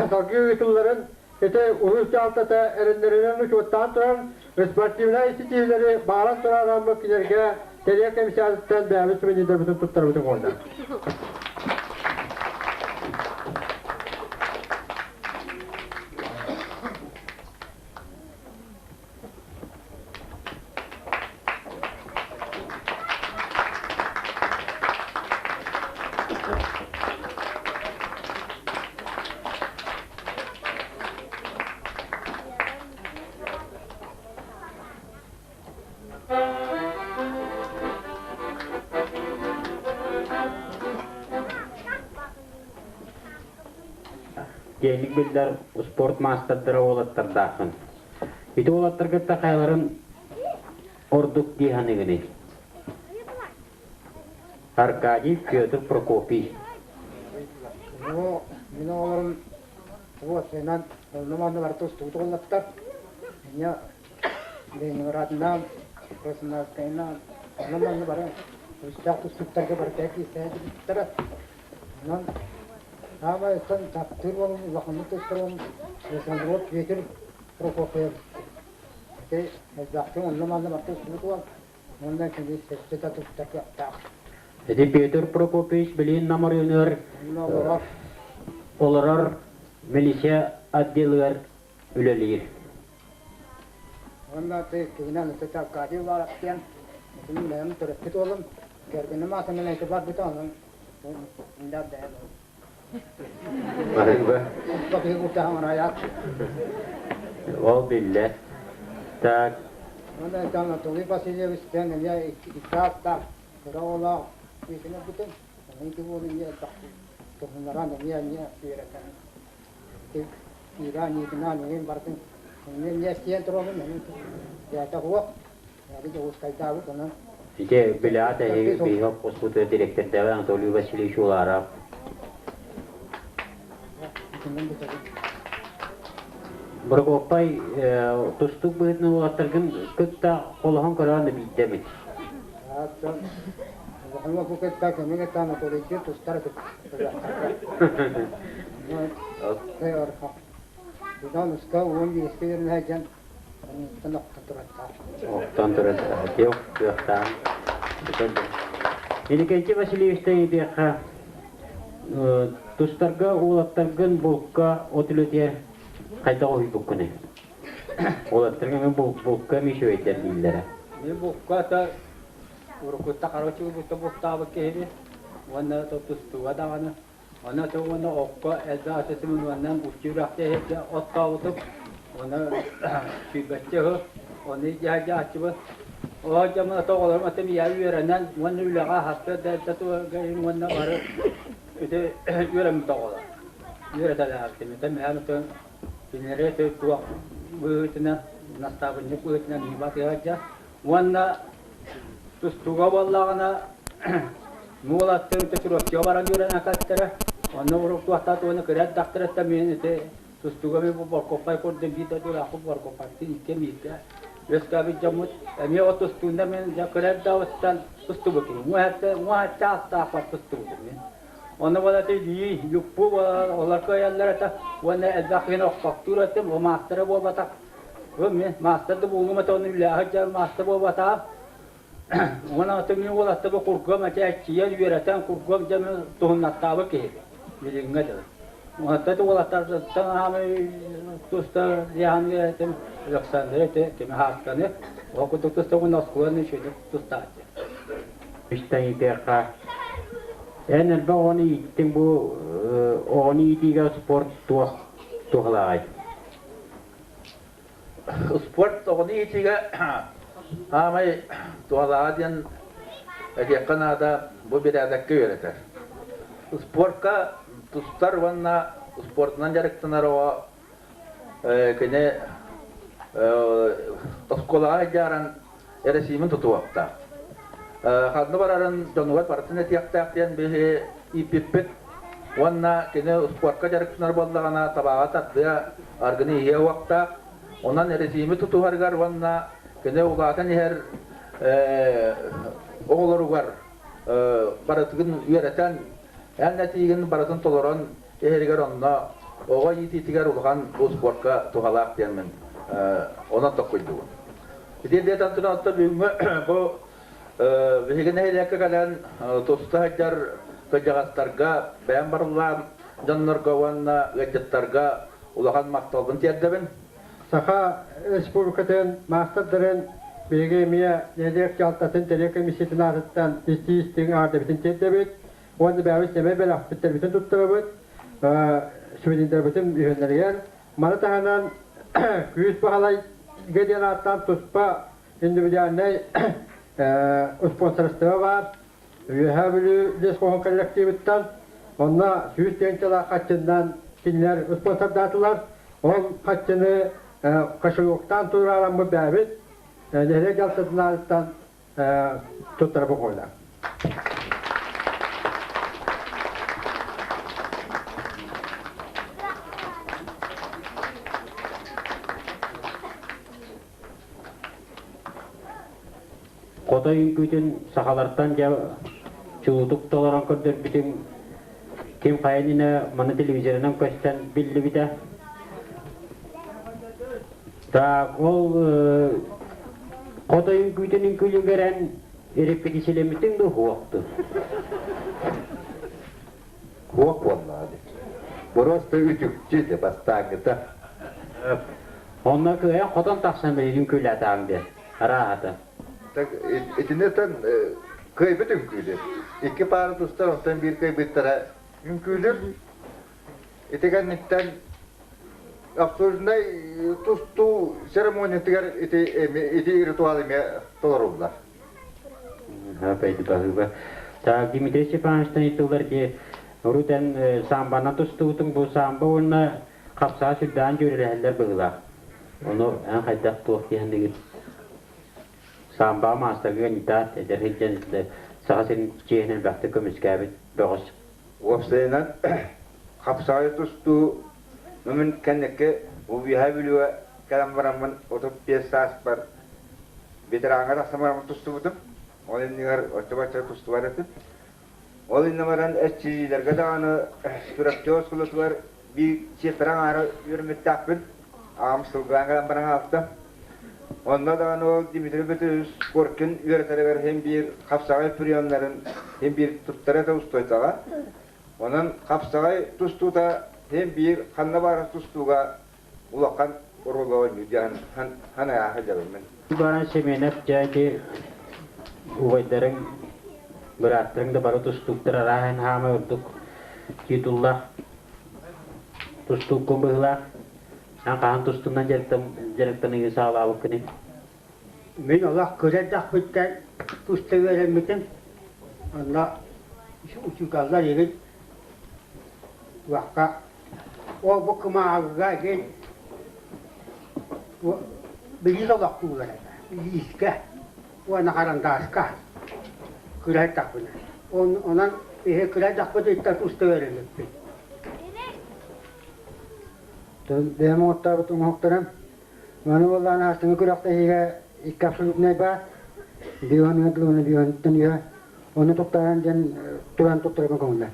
салгыы ыытылларын ити улуус дьаһалтата эрэннэринэн учуоттаан туран спортивнай ситиһиилэри баҕаран тураараммыт кинилэргэ тэрийэр комиссиятыттан бэйэбит сувенирдарбытын туттарбытын уонна Киэҥник биллэр спорт маастардара уолаттардааххын. Ити уолаттаргытта хайаларын ордук дии саныыгыный? Аркадий Петр Прокопий. Ну, мин оҕолорум уопсайынан онно-манна барыта устубут уолаттар. Меня Ленинградынан, Красноярскайынан, онно-манна бары үстээх тустууктарга барыта киирсээччиттэрэ. Онон саамай ыттан таптыыр уолум, улаханнык тустар уолум Александров Петр Прокопьев. Ити элбэхтик онно-манна барыта устубут уол. Уонна кини сөпсө туттар кыахтаах. Ити Петр Прокопьевич билигин Нам оройуонугар олорор. Олорор милиция отделыгар үлэлиир. Уонна киһинэн ытыта Аркадий Уваров диэн итини бэйэм төрөппүт уолум, кэргэним аатынан эти барбыта, онон инде бэйэм Барыба. Ол биллэр. Так. Уонна Анатолий Васильевич диэн эмиэ икки ааттаах кыра оҕолоох киһини ылбытым. Онон ити уолу эмиэ элбэхтик туһуннаран эмиэ эмиэ үөрэтэн Киирэ аньыытынаан эҥин бардым. Эмиэ эмиэ эстийэн туруобун, онон дьээдэ суох. Дьээдэ Дьокуускайдаабыт, онон Ити билэҕит эһиги биһиги хоспутугар дириэктэрдээҕи Анатолий Васильевич Уларов. Прокопай тустуук быһыытынан уолаттаргын кытта холоһон көрөөн да биирдэ эмит. Улахан бу кытта кими кытта Анатолийдыыр тустар этим. Охтон турар Тиох кыахтаан. Иннокентий Васильевичтан ыйытыахха тустарга уолаттаргын булка от үлэтигэр хайдах уһуйбуккунуй? Уолаттарга булка эмиэ үчүгэйдэр дииллэрэ. Мин булка та уруккутта короче булта бултаабыт киһини уонна тустууга даҕаны Аны аты уонна окко элбэх аты сымынуоннан уччу үрэхтэһиргэ оттообутум. Оны сүүрбэччэ ыһы, ону дьаһайдааччыбын. Оо дьоммун аты оҕолорум аты миэхэ үөрэнэн уонна үлэҕэ хаста да эрдэ туһагайым уонна бары ити үөрэммит оҕолор. Үөрэтэлээбитим. Ити мэһэн атын кинилэри ити туох быһыытынан, настаабынньык быһыытынан ыйбатыһа Уонна тустууга буоллаҕына нуолаттыын Чурапчыга баран үөрэнэ кэлтэрэ. Онно урукку туохтаат уонна кыра эрдэхтэриттэн мин ити Тустууга бу Боркуоппай курдук биир дойдулаахпыт Боркуоппайдыын иккиэн бииргэ үөскээбит дьоммут. Эмиэ ол тустуунда мин дьэ кыра эрдэҕиттэн тустубутум. Уҥа чаастаахпар тустубутум мин. Онно буола илии, юппу буолар, олор кыайаллар этэ. Уонна элбэх киһини охпохтуур этим, ол маастара буолбатах. Бу мин маастар да буолуум этэ, ону үлэҕэ сылдьар маастар буолбатаҕым. Уонна аты мин уолаттар бу кургуом этэ эрчийэн, үөрэтэн, кургуом дьэ мин туһуннаттаабыт киһи. Билиҥҥэ дылы. Уонна уолаттартан аамай туста диэханга этим Александр эти кими хаасканы ол курдук туста уонна оскуоланы үчүгэйдик тустааччы. Истэн иитиэххэ эн элбэх оҕону ииттиҥ бу оҕону иитиигэ спорт туох туһалааҕый? Спорт оҕону иитиигэ аамай туһалааҕа диэн этиэххэ наада бу бирээдэккэ үөрэтэр. Спортка тустар уонна спортунан дьарыктанар оҕо кини оскуолаҕа дьааран эрэсиимин тутуохтаах. Ханна барарын дьонугар барытын этиэхтээх диэн биһи ииппиппит. Уонна кини успуорка дьарыктанар буоллаҕына табааҕа тардыа, аргыны иһиэ уохтаах. Онон эрэсиими тутуһарыгар уонна кини улаатан иһэр оҕолоругар барытын үөрэтэн, эн этиигин барытын толорон иһэригэр онно оҕо иитиитигэр улахан бу спорка туһалаах диэммин онон токкуйдубун. Ити диэтэн туран оттон бүгүҥҥү бу биһиги нэһилиэккэ кэлэн туста сылдьар кырдьаҕастарга бэйэм барыллаан дьоннорго уонна ыалдьыттарга улахан махталбын тиэрдэбин. Саха Республикатын маастардарын биһиги эмиэ нэһилиэк дьаһалтатын тэрийэр комиссиятын аатыттан истии-истиҥ аҕардэбитин тиэрдэбит уонна бэйэбит сэмэй бэлэхпиттэрбитин туттарабыт, сувенирдарбытын үһүөннэригэр Маны таһынан Күүс Баһылайга диэн ааттаан туспа индивидуальнай спонсорство баар. Үөһээ Бүлүү лесхоһун коллективыттан онно 100 тыһыынчалаах хаччыннан кинилэр спонсордаатылар. Ол хаччыны кошелектаан туураараммыт бэйэбит нэһилиэк дьаһалтатын аатыттан туттара бокуойда. Хотой үҥкүүтүн сахалартан дьэ чулутук толорон көрдөрбүтүҥ ким хайа иннинэ маны телевизорынан көстөн биллибитэ. Так, ол хотой үҥкүүтүн үҥкүүлүгэрэн репетициялэммитиҥ дуу хуохту? Хуох буоллаҕа дии. Просто үтүктү ити бастааҥҥыта. Онно кыайан хотон тахсан билигин үҥкүүлээтээҕиҥ диэн, арааһата. Так итиннэтэн кыайбыт үҥкүүлүр. Икки паара тустар, онтон биир кыайбыттара үҥкүүлүр. Ити кэнниттэн абсурднай тустуу церемониятыгар ити ити ритуал эмиэ толоруллар. Баһыыба. Так, Дмитрий Степановичтан ыйытыллар ди урут эн самбанан тустубутуҥ бу самбо уонна хапсаа сүрдээн дьүөрэлэһэллэр быһыылаах. Ону эн хайдах туох диэхинигин самбаҕа маастарга кандидат эдэр сылдьан Саха сирин чиэһин элбэхтик көмүскээбит бөҕөс. Уопсайынан хапсаҕай тустуу мин кэнники Үөһээ Бүлүүгэ кэлэн бараммын 35 сааспар ветераҥҥа тахсан бараммын тустубутум. Ол иннигэр оччо-бачча тустубат этим. Ол иннэ баран эрчийиилэргэ даҕаны Чурапчы оскуолатыгар биир чиэппэрэ аҥаара үөрэммиттээхпин. Аҕам сылгылаан кэлэн баран хаалта. Онно даҕаны ол Дмитрий Петрович Коркин үөрэтэригэр син биир хапсаҕай приемнарын син биир туттара этэ устуойдаҕа. Онон хапсаҕай тустуута син биир ханна баар тустууга улахан оруолу оонньуур диэн санаа сылдьабын мин. Баран Семенов дьэ ити убайдарыҥ, бырааттарыҥ да бары тустууктар арааһын хаамай ордук титуллаах тустууккун быһыылаах. Эн хаһан тустуунан дьарыктаныыгы саҕалаабыккыный? Мин олох кыра эрдэхпиттэн туста үөрэммитим. Онно учууталлар игин туохха ол бу кумааҕыга игин билиис олохтуулар этэ. Илиискэ уонна харандааска кыра эрдэхпинэ. Онон эһи кыра эрдэхпититтэн туста үөрэммиппит. Бэйэм оҥоттообут оҥоһуктарым. Маны буоллаҕына астыҥы күрэхтэһиигэ икки абсолютнай баар. Биоһун уонна биоһуттан үһэ. Ону туттаран диэн туран туттарарга көҥүллэр.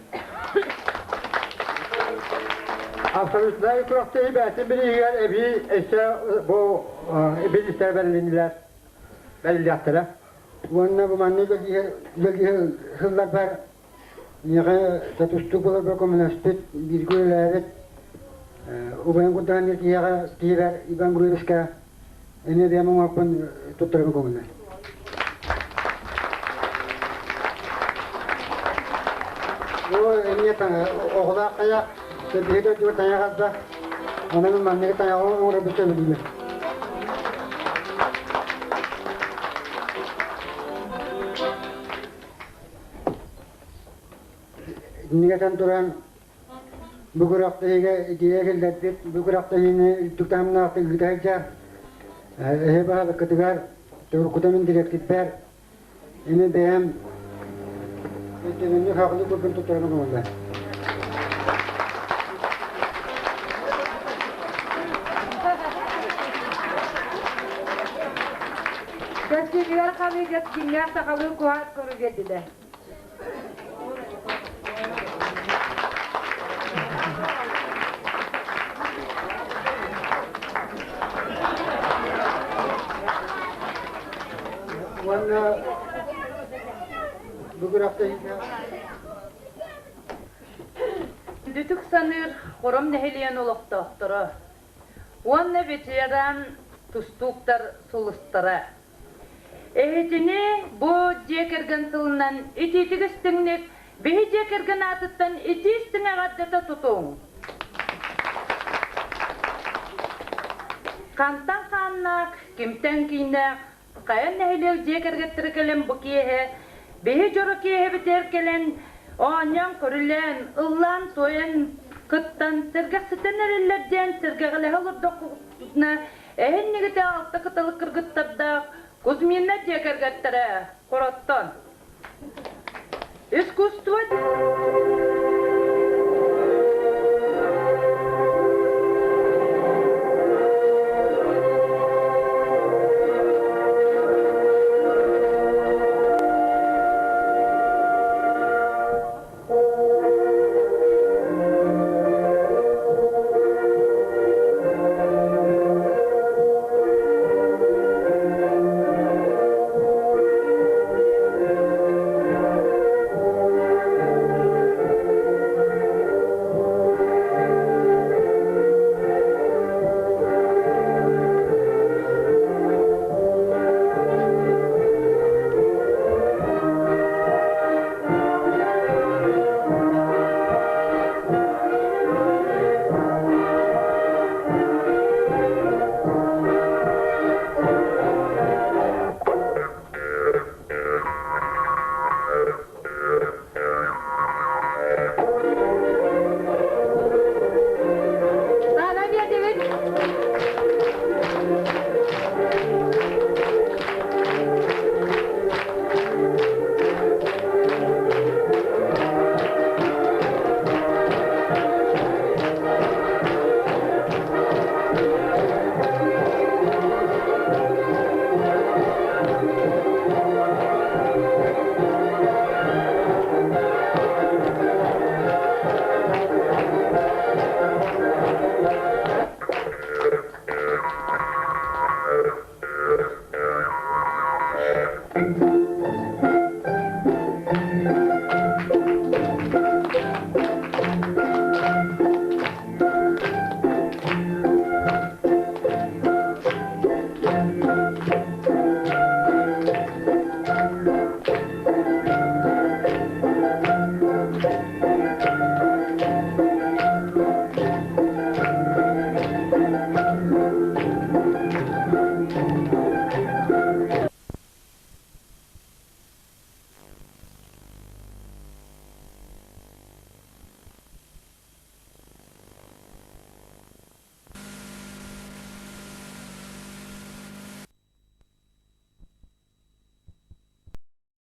Абсолютнай күрэхтэһии бэйэтин бирииһигэр эбии өссө бу бириистэр бэрилиннилэр, бэриллиэхтэрэ. Уонна бу маннык үлэлиһэ сылларбар миэхэ тустуу буоларга көмөлөспүт, бииргэ үлэлээбит убайым курдаан киһиэхэ киһибэр Иван Гурьевичка эмиэ бэйэм оҥорпун туттарабын көҥүллэр. Бу эмиэ оҕолоох хайа, биһи дойдуга тайах алда, онон манныгы тайаҕы оҥорорбут сөбүлүүбүн. Иннигэтэн туран бу күрэхтэһиигэ идея киллэрбит, бу күрэхтэһиини үрдүк таһымнаахтык ыыта сылдьар эһи баһылыккытыгар уруккута мин дириэктирбэр ини бэйэм өйдөбүнньүк хаҕылыы курдук туттаран оҥоһуллар. Көстүүтүгэр халыыга дьиҥнээх сахалыы куһаат көру биэрдилэр. Уонна бу күрэхтэһиигэ Дүтүк саныыр Хором нэһилиэн олохтоохторо уонна ветеран тустууктар сулустара Эһитини бу дьиэ кэргэн сылынан итиитик истиҥник биһи дьиэ кэргэн аатыттан итии истиҥ эҕэрдэтэ тутуҥ! Хантан хааннаах, кимтэн кииннээх, хайа нэһилиэк дьиэ кэргэттэрэ кэлэн бу киэһэ биһи дьоро киэһэбитигэр кэлэн оонньоон-көрүлээн, ыллаан-туойан кыттан, сэргэхситэн эрэллэр диэн сэргэҕэлэһэ олордохпутуна Эһиннигитэ алта кыталык кыргыттардаах Кузьмина дьиэ кэргэттэрэ Хороттон. Искусство Саана биэрдибит.